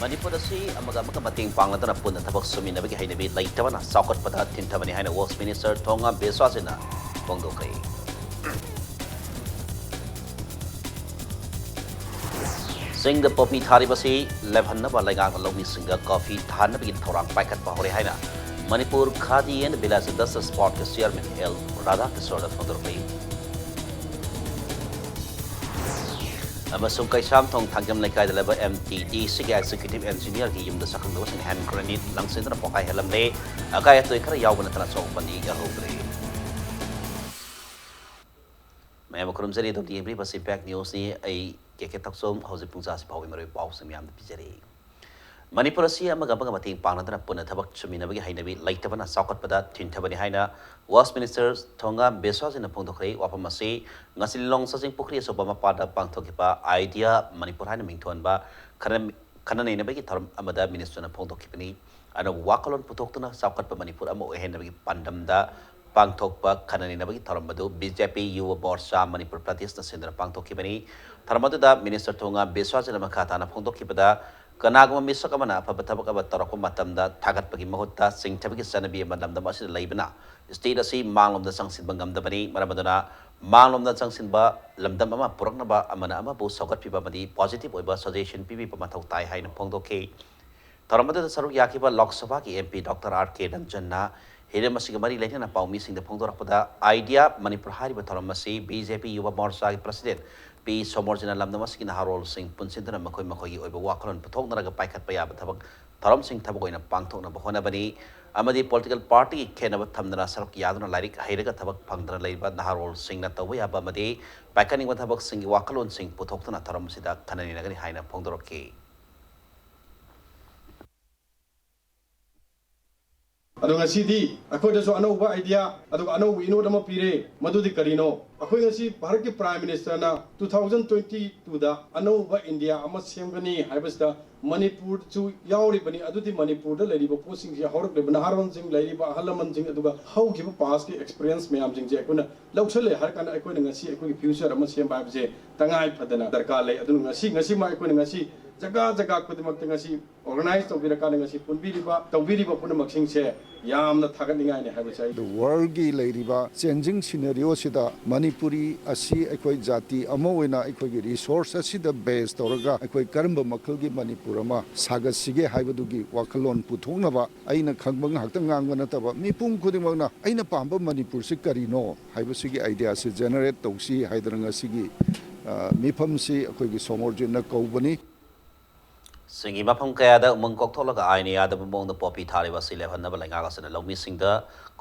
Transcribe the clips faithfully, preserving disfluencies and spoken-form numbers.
ꯃꯅꯤꯄꯨꯔ ꯑꯁꯤ ꯑꯃꯒ ꯑꯃꯒ ꯃꯇꯦꯡ ꯄꯥꯡꯅꯗꯨꯅ ꯄꯨꯟꯅ ꯊꯕꯛ ꯁꯨꯃꯤꯟꯅꯕꯒꯤ ꯍꯩꯅꯕꯤ ꯂꯩꯇꯕꯅ ꯆꯥꯎꯈꯠꯄꯗ ꯊꯤꯡꯊꯕꯅꯤ ꯍꯥꯏꯅ ꯋꯔꯛꯁ ꯃꯤꯅꯤꯁꯇꯔ ꯊꯣꯉꯥꯝ ꯕꯤꯁ꯭ꯋꯥꯁꯖꯤꯅ ꯐꯣꯡꯗꯣꯛꯈ꯭ꯔꯦ꯫ ꯆꯤꯡꯗ ꯄꯣꯄꯤ ꯊꯥꯔꯤꯕꯁꯤ ꯂꯦꯞꯍꯟꯅꯕ ꯂꯩꯉꯥꯛꯅ ꯂꯧꯃꯤꯁꯤꯡꯗ ꯀꯣꯐꯤ ꯊꯥꯅꯕꯒꯤ ꯊꯧꯔꯥꯡ ꯄꯥꯏꯈꯠꯄ ꯍꯧꯔꯦ ꯍꯥꯏꯅ Manipur khadi and village industries ꯕꯣꯔꯗꯀꯤ ꯆꯤꯌꯔꯃꯦꯟ ꯑꯦꯜ ꯔꯥꯙꯥꯀꯤꯁꯣꯔꯅ ꯐꯣꯡꯗꯣꯔꯛꯂꯤ꯫ ꯑꯃꯁꯨꯡ ꯀꯩꯁꯥꯝꯊꯣꯡ ꯊꯥꯡꯖꯝ ꯂꯩꯀꯥꯏꯗ ꯂꯩꯕ ꯑꯦꯝ.ꯇꯤ.ꯗꯤ.ꯁꯤꯒꯤ ꯑꯦꯛꯖꯤꯀ꯭ꯌꯨꯇꯤꯚ ꯏꯟꯖꯤꯅꯤꯌꯔꯒꯤ ꯌꯨꯝꯗ ꯁꯛꯈꯪꯗꯕꯁꯤꯡꯅ ꯍꯦꯟ ꯒ꯭ꯔꯦꯅꯦꯗ ꯂꯪꯁꯤꯟꯗꯨꯅ ꯄꯣꯈꯥꯏꯍꯜꯂꯝꯂꯦ꯫ ꯑꯀꯥꯏ ꯑꯇꯣꯏ ꯈꯔ ꯌꯥꯎꯕ ꯅꯠꯇꯅ ꯑꯆꯧꯕ ꯑꯅꯤ ꯌꯥꯎꯍꯧꯗ꯭ꯔꯦ꯫ ꯃꯌꯥꯝ ꯈꯨꯔꯨꯝꯖꯔꯤ, ꯑꯗꯣꯝꯅ ꯌꯦꯡꯕꯤꯔꯤꯕꯁꯤ ꯏꯝꯄꯦꯛ ꯅ꯭ꯌꯨꯁꯅꯤ꯫ ꯑꯩ ꯀꯦ ꯀꯦ ꯊꯛꯆꯣꯝ꯫ ꯍꯧꯖꯤꯛ ꯄꯨꯡ ꯆꯥꯁꯤ ꯐꯥꯎꯒꯤ ꯃꯔꯨꯑꯣꯏꯕ ꯄꯥꯎꯁꯤꯡ ꯃꯌꯥꯝꯗ ꯄꯤꯖꯔꯤ꯫ ꯃꯅꯤꯄꯨꯔ ꯑꯁꯤ ꯑꯃꯒ ꯑꯃꯒ ꯃꯇꯦꯡ ꯄꯥꯡꯅꯗꯨꯅ ꯄꯨꯟꯅ ꯊꯕꯛ ꯁꯨꯃꯤꯟꯅꯕꯒꯤ ꯍꯩꯅꯕꯤ ꯂꯩꯇꯕꯅ ꯆꯥꯎꯈꯠꯄꯗ ꯊꯤꯡꯊꯕꯅꯤ ꯍꯥꯏꯅ ꯋꯔꯛꯁ ꯃꯤꯅꯤꯁꯇꯔ ꯊꯣꯉꯥꯝ ꯕꯤꯁ꯭ꯋꯥꯁꯖꯤꯅ ꯐꯣꯡꯗꯣꯛꯈ꯭ꯔꯦ꯫ ꯋꯥꯐꯝ ꯑꯁꯤ ꯉꯁꯤ ꯂꯤꯂꯣꯡ ꯆꯥꯖꯤꯡ ꯄꯨꯈ꯭ꯔꯤ ꯑꯆꯧꯕ ꯃꯄꯥꯟꯗ ꯄꯥꯡꯊꯣꯛꯈꯤꯕ ꯑꯥꯏꯗꯤꯌꯥ ꯃꯅꯤꯄꯨꯔ ꯍꯥꯏꯅ ꯃꯤꯡꯊꯣꯟꯕ ꯈꯟꯅ-, ꯈꯟꯅ ꯅꯩꯅꯕꯒꯤ ꯊꯧꯔꯝ ꯑꯃꯗ ꯃꯤꯅꯤꯁꯇꯔꯅ ꯐꯣꯡꯗꯣꯛꯈꯤꯕꯅꯤ꯫ ꯑꯅꯧꯕ ꯋꯥꯈꯜꯂꯣꯟ ꯄꯨꯊꯣꯛꯇꯨꯅ ꯆꯥꯎꯈꯠꯄ ꯃꯅꯤꯄꯨꯔ ꯑꯃ ꯑꯣꯏꯍꯟꯅꯕꯒꯤ ꯄꯥꯟꯗꯝꯗ ꯄꯥꯡꯊꯣꯛꯄ ꯈꯟꯅ ꯅꯩꯅꯕꯒꯤ ꯊꯧꯔꯝ ꯑꯗꯨ ꯕꯤ ꯖꯦ ꯄꯤ ꯌꯨꯕ ꯃꯣꯔꯆꯥ ꯃꯅꯤꯄꯨꯔ ꯄ꯭ꯔꯗꯦꯁꯅ ꯁꯤꯟꯗꯨꯅ ꯄꯥꯡꯊꯣꯛꯈꯤꯕꯅꯤ꯫ ꯊꯧꯔꯝ ꯑꯗꯨꯗ ꯃꯤꯅꯤꯁꯇꯔ ꯊꯣꯉꯥꯝ ꯕꯤꯁ꯭ꯋꯥꯁꯖꯤꯅ ꯃꯈꯥ ꯇꯥꯅ ꯐꯣꯡꯗꯣꯛꯈꯤꯕꯗ, ꯀꯅꯥꯒꯨꯝꯕ ꯃꯤꯁꯛ ꯑꯃꯅ ꯑꯐꯕ ꯊꯕꯛ ꯑꯃ ꯇꯧꯔꯛꯄ ꯃꯇꯝꯗ ꯊꯥꯒꯠꯄꯒꯤ ꯃꯍꯨꯠꯇ ꯆꯤꯡꯊꯕꯒꯤ ꯆꯠꯅꯕꯤ ꯑꯃ ꯂꯝꯗꯝ ꯑꯁꯤꯗ ꯂꯩꯕꯅ state ꯑꯁꯤ ꯃꯥꯡꯂꯣꯝꯗ ꯆꯪꯁꯤꯟꯕ ꯉꯝꯗꯕꯅꯤ꯫ ꯃꯔꯝ ꯑꯗꯨꯅ ꯃꯥꯡꯂꯣꯝꯗ ꯆꯪꯁꯤꯟꯕ ꯂꯝꯗꯝ ꯑꯃ ꯄꯨꯔꯛꯅꯕ ꯑꯃꯅ ꯑꯃꯕꯨ ꯁꯧꯒꯠꯄꯤꯕ ꯑꯃꯗꯤ positive ꯑꯣꯏꯕ suggestion ꯄꯤꯕꯤꯕ ꯃꯊꯧ ꯇꯥꯏ ꯍꯥꯏꯅ ꯐꯣꯡꯗꯣꯛꯈꯤ꯫ ꯊꯧꯔꯝ ꯑꯗꯨꯗ ꯁꯔꯨꯛ ꯌꯥꯈꯤꯕ ꯂꯣꯛ ꯁꯚꯥꯒꯤ ꯑꯦꯝ ꯄꯤ ꯗꯣꯛꯇꯔ ꯑꯥꯔ ꯀꯦ ꯔꯟꯖꯟꯅ ꯍꯤꯔꯝ ꯑꯁꯤꯒ ꯃꯔꯤ ꯂꯩꯅꯅ ꯄꯥꯎꯃꯤꯁꯤꯡꯗ ꯐꯣꯡꯗꯣꯔꯛꯄꯗ, ꯑꯥꯏꯗꯤꯌꯥ ꯃꯅꯤꯄꯨꯔ ꯍꯥꯏꯔꯤꯕ ꯊꯧꯔꯝ ꯑꯁꯤ ꯕꯤ ꯖꯦ ꯄꯤ ꯌꯨꯕ ꯃꯣꯔꯆꯥꯒꯤ ꯄ꯭ꯔꯁꯤꯗꯦꯟꯠ ꯄꯤ ꯁꯣꯃꯣꯔꯖꯤꯅ ꯂꯝꯗꯝ ꯑꯁꯤꯒꯤ ꯅꯍꯥꯔꯣꯜꯁꯤꯡ ꯄꯨꯟꯁꯤꯟꯗꯨꯅ ꯃꯈꯣꯏ ꯃꯈꯣꯏꯒꯤ ꯑꯣꯏꯕ ꯋꯥꯈꯜꯂꯣꯟ ꯄꯨꯊꯣꯛꯅꯔꯒ ꯄꯥꯏꯈꯠꯄ ꯌꯥꯕ ꯊꯕꯛ ꯊꯧꯔꯝꯁꯤꯡ ꯊꯕꯛ ꯑꯣꯏꯅ ꯄꯥꯡꯊꯣꯛꯅꯕ ꯍꯣꯠꯅꯕꯅꯤ ꯑꯃꯗꯤ ꯄꯣꯂꯤꯇꯤꯀꯦꯜ ꯄꯥꯔꯇꯤꯒꯤ ꯈꯦꯠꯅꯕ ꯊꯝꯗꯅ ꯁꯔꯨꯛ ꯌꯥꯗꯨꯅ ꯂꯥꯏꯔꯤꯛ ꯍꯩꯔꯒ ꯊꯕꯛ ꯐꯪꯗꯅ ꯂꯩꯔꯤꯕ ꯅꯍꯥꯔꯣꯜꯁꯤꯡꯅ ꯇꯧꯕ ꯌꯥꯕ ꯑꯃꯗꯤ ꯄꯥꯏꯈꯠꯅꯤꯡꯕ ꯊꯕꯛꯁꯤꯡꯒꯤ ꯋꯥꯈꯜꯂꯣꯟꯁꯤꯡ ꯄꯨꯊꯣꯛꯇꯨꯅ ꯊꯧꯔꯝ ꯑꯁꯤꯗ ꯈꯟꯅ ꯅꯩꯅꯒꯅꯤ ꯍꯥꯏꯅ ꯐꯣꯡꯗꯣꯔꯛꯈꯤ꯫ ꯑꯗꯣ ꯉꯁꯤꯗꯤ ꯑꯩꯈꯣꯏꯗꯁꯨ ꯑꯅꯧꯕ ꯑꯥꯏꯗꯤꯌꯥ ꯑꯗꯨꯒ ꯑꯅꯧꯕ ꯏꯅꯣꯠ ꯑꯃ ꯄꯤꯔꯦ꯫ ꯃꯗꯨꯗꯤ ꯀꯔꯤꯅꯣ? ꯑꯩꯈꯣꯏ ꯉꯁꯤ ꯚꯥꯔꯠꯀꯤ ꯄ꯭ꯔꯥꯏꯝ ꯃꯤꯅꯤꯁꯇꯔꯅ two thousand twenty twoꯗ ꯑꯅꯧꯕ ꯏꯟꯗꯤꯌꯥ ꯑꯃ ꯁꯦꯝꯒꯅꯤ ꯍꯥꯏꯕꯁꯤꯗ ꯃꯅꯤꯄꯨꯔꯁꯨ ꯌꯥꯎꯔꯤꯕꯅꯤ꯫ ꯑꯗꯨꯗꯤ ꯃꯅꯤꯄꯨꯔꯗ ꯂꯩꯔꯤꯕ ꯄꯣꯠꯁꯤꯡꯁꯤ ꯍꯧꯔꯛꯂꯤꯕ ꯅꯍꯥꯔꯣꯟꯁꯤꯡ, ꯂꯩꯔꯤꯕ ꯑꯍꯜ ꯂꯃꯟꯁꯤꯡ, ꯑꯗꯨꯒ ꯍꯧꯈꯤꯕ ꯄꯥꯁꯀꯤ ꯑꯦꯛꯁꯄꯤꯔꯤꯌꯦꯟꯁ ꯃꯌꯥꯝꯁꯤꯡꯁꯦ ꯑꯩꯈꯣꯏꯅ ꯂꯧꯁꯜꯂꯦ ꯍꯥꯏꯔ ꯀꯥꯟꯗ ꯑꯩꯈꯣꯏꯅ ꯉꯁꯤ ꯑꯩꯈꯣꯏꯒꯤ ꯐ꯭ꯌꯨꯆꯔ ꯑꯃ ꯁꯦꯝꯕ ꯍꯥꯏꯕꯁꯦ ꯇꯉꯥꯏ ꯐꯗꯅ ꯗꯔꯀꯥꯔ ꯂꯩ꯫ ꯑꯗꯨꯅ ꯉꯁꯤ, ꯉꯁꯤꯃꯛ ꯑꯩꯈꯣꯏꯅ ꯉꯁꯤ ꯖꯒꯥ ꯖꯒꯥ ꯈꯨꯗꯤꯡꯃꯛꯇ ꯉꯁꯤ ꯑꯣꯔꯒꯅꯥꯏꯖ ꯇꯧꯕꯤꯔꯀꯥꯟꯗ ꯉꯁꯤ ꯄꯨꯟꯕꯤꯔꯤꯕ, ꯇꯧꯕꯤꯔꯤꯕ ꯄꯨꯝꯅꯃꯛꯁꯤꯡꯁꯦ ꯌꯥꯝꯅ ꯊꯥꯒꯠꯅꯤꯡꯉꯥꯏꯅꯤ ꯍꯥꯏꯕꯁꯦ ꯑꯩ The worldꯒꯤ ꯂꯩꯔꯤꯕ changing scenarioꯁꯤꯗ ꯃꯅꯤꯄꯨꯔꯤ ꯑꯁꯤ ꯑꯩꯈꯣꯏ ꯖꯥꯇꯤ ꯑꯃ ꯑꯣꯏꯅ ꯑꯩꯈꯣꯏꯒꯤ resource ꯑꯁꯤꯗ base ꯇꯧꯔꯒ ꯑꯩꯈꯣꯏ ꯀꯔꯝꯕ ꯃꯈꯜꯒꯤ ꯃꯅꯤꯄꯨꯔ ꯑꯃ ꯁꯥꯒꯠꯁꯤꯒꯦ ꯍꯥꯏꯕꯗꯨꯒꯤ ꯋꯥꯈꯜꯂꯣꯟ ꯄꯨꯊꯣꯛꯅꯕ ꯑꯩꯅ ꯈꯪꯕ ꯉꯥꯛꯇ ꯉꯥꯡꯕ ꯅꯠꯇꯕ ꯃꯤꯄꯨꯝ ꯈꯨꯗꯤꯡꯃꯛꯅ ꯑꯩꯅ ꯄꯥꯝꯕ ꯃꯅꯤꯄꯨꯔꯁꯤ ꯀꯔꯤꯅꯣ ꯍꯥꯏꯕꯁꯤꯒꯤ ideaꯁꯤ generate ꯇꯧꯁꯤ ꯍꯥꯏꯗꯅ ꯉꯁꯤꯒꯤ, ꯑ, ꯃꯤꯐꯝꯁꯤ ꯑꯩꯈꯣꯏꯒꯤ ꯁꯣꯃꯣꯔꯖꯤꯠꯅ ꯀꯧꯕꯅꯤ꯫ ꯆꯤꯡꯒꯤ ꯃꯐꯝ ꯀꯌꯥꯗ ꯎꯃꯪ ꯀꯣꯛꯊꯣꯛꯂꯒ ꯑꯥꯏꯟꯅ ꯌꯥꯗꯕ ꯃꯑꯣꯡꯗ ꯄꯣꯄꯤ ꯊꯥꯔꯤꯕ ꯑꯁꯤ ꯂꯦꯞꯍꯟꯅꯕ ꯂꯩꯉꯥꯛ ꯑꯁꯤꯅ ꯂꯧꯃꯤꯁꯤꯡꯗ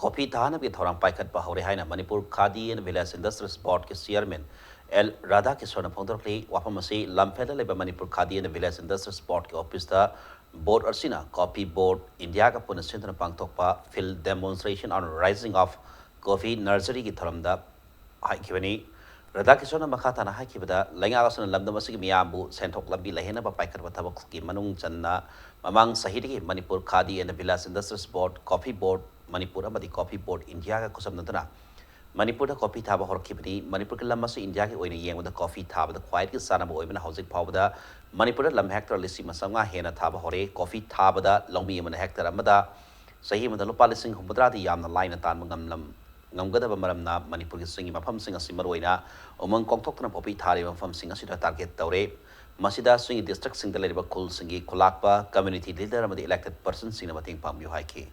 ꯀꯣꯐꯤ ꯊꯥꯅꯕꯒꯤ ꯊꯧꯔꯥꯡ ꯄꯥꯏꯈꯠꯄ ꯍꯧꯔꯦ ꯍꯥꯏꯅ Manipur khadi and village industries ꯕꯣꯔꯗꯀꯤ ꯆꯤꯌꯔꯃꯦꯟ ꯑꯦꯜ ꯔꯥꯙꯥꯀꯤꯁꯣꯔꯅ ꯐꯣꯡꯗꯣꯔꯛꯂꯤ꯫ ꯋꯥꯐꯝ ꯑꯁꯤ ꯂꯝꯐꯦꯜꯗ ꯂꯩꯕ Manipur khadi and village industries ꯕꯣꯔꯗꯀꯤ ꯑꯣꯐꯤꯁꯇ ꯕꯣꯔꯗ ꯑꯁꯤꯅ ꯀꯣꯐꯤ ꯕꯣꯔꯗ ꯏꯟꯗꯤꯌꯥꯒ ꯄꯨꯟꯅ ꯁꯤꯟꯗꯨꯅ ꯄꯥꯡꯊꯣꯛꯄ Field Demonstration on Raising of Coffee Nurseryꯒꯤ ꯊꯧꯔꯝꯗ ꯍꯥꯏꯈꯤꯕꯅꯤ꯫ ꯔꯥꯙꯥꯀꯤꯁꯟꯅ ꯃꯈꯥ ꯇꯥꯅ ꯍꯥꯏꯈꯤꯕꯗ, ꯂꯩꯉꯥꯛ ꯑꯁꯤꯅ ꯂꯝꯗꯝ ꯑꯁꯤꯒꯤ ꯃꯤꯌꯥꯝꯕꯨ ꯁꯦꯟꯊꯣꯛ ꯂꯝꯕꯤ ꯂꯩꯍꯟꯅꯕ ꯄꯥꯏꯈꯠꯄ ꯊꯕꯛꯀꯤ ꯃꯅꯨꯡ ꯆꯟꯅ ꯃꯃꯥꯡ ꯆꯍꯤꯗꯒꯤ Manipur khadi and village industries board, coffee board Manipur ꯑꯃꯗꯤ ꯀꯣꯐꯤ ꯕꯣꯔꯗ ꯏꯟꯗꯤꯌꯥꯒ ꯈꯨꯠꯁꯝꯅꯗꯨꯅ ꯃꯅꯤꯄꯨꯔꯗ ꯀꯣꯐꯤ ꯊꯥꯕ ꯍꯧꯔꯛꯈꯤꯕꯅꯤ꯫ ꯃꯅꯤꯄꯨꯔꯒꯤ ꯂꯝ ꯑꯁꯤ ꯏꯟꯗꯤꯌꯥꯒꯤ ꯑꯣꯏꯅ ꯌꯦꯡꯕꯗ ꯀꯣꯐꯤ ꯊꯥꯕꯗ ꯈ꯭ꯋꯥꯏꯗꯒꯤ ꯆꯥꯟꯅꯕ ꯑꯣꯏꯕꯅ ꯍꯧꯖꯤꯛ ꯐꯥꯎꯕꯗ ꯃꯅꯤꯄꯨꯔꯗ ꯂꯝ ꯍꯦꯛꯇꯔ ꯂꯤꯁꯤꯡ ꯑꯃ ꯆꯥꯝꯃꯉꯥ ꯍꯦꯟꯅ ꯊꯥꯕ ꯍꯧꯔꯦ꯫ ꯀꯣꯐꯤ ꯊꯥꯕꯗ ꯂꯧꯃꯤ ꯑꯃꯅ ꯍꯦꯛꯇꯔ ꯑꯃꯗ ꯆꯍꯤ ꯑꯃꯗ ꯂꯨꯄꯥ ꯂꯤꯁꯤꯡ ꯍꯨꯝꯐꯨꯇꯔꯥꯗꯤ ꯌꯥꯝꯅ ꯂꯥꯏꯅ ꯇꯥꯟꯕ ꯉꯝꯂꯝ-, ꯉꯝꯒꯗꯕ ꯃꯔꯝꯅ ꯃꯅꯤꯄꯨꯔꯒꯤ ꯆꯤꯡꯒꯤ ꯃꯐꯝꯁꯤꯡ ꯑꯁꯤ ꯃꯔꯨꯑꯣꯏꯅ ꯎꯃꯪ ꯀꯣꯛꯊꯣꯛꯇꯨꯅ ꯄꯣꯄꯤ ꯊꯥꯔꯤꯕ ꯃꯐꯝꯁꯤꯡ ꯑꯁꯤꯗ target ꯇꯧꯔꯦ꯫ ꯃꯁꯤꯗ ꯆꯤꯡꯒꯤ districtꯁꯤꯡꯗ ꯂꯩꯔꯤꯕ ꯈꯨꯜꯁꯤꯡꯒꯤ ꯈꯨꯂꯥꯛꯄ, community leader ꯑꯃꯗꯤ elected personꯁꯤꯡꯅ ꯃꯇꯦꯡ ꯄꯥꯡꯕꯤꯌꯨ ꯍꯥꯏꯈꯤ꯫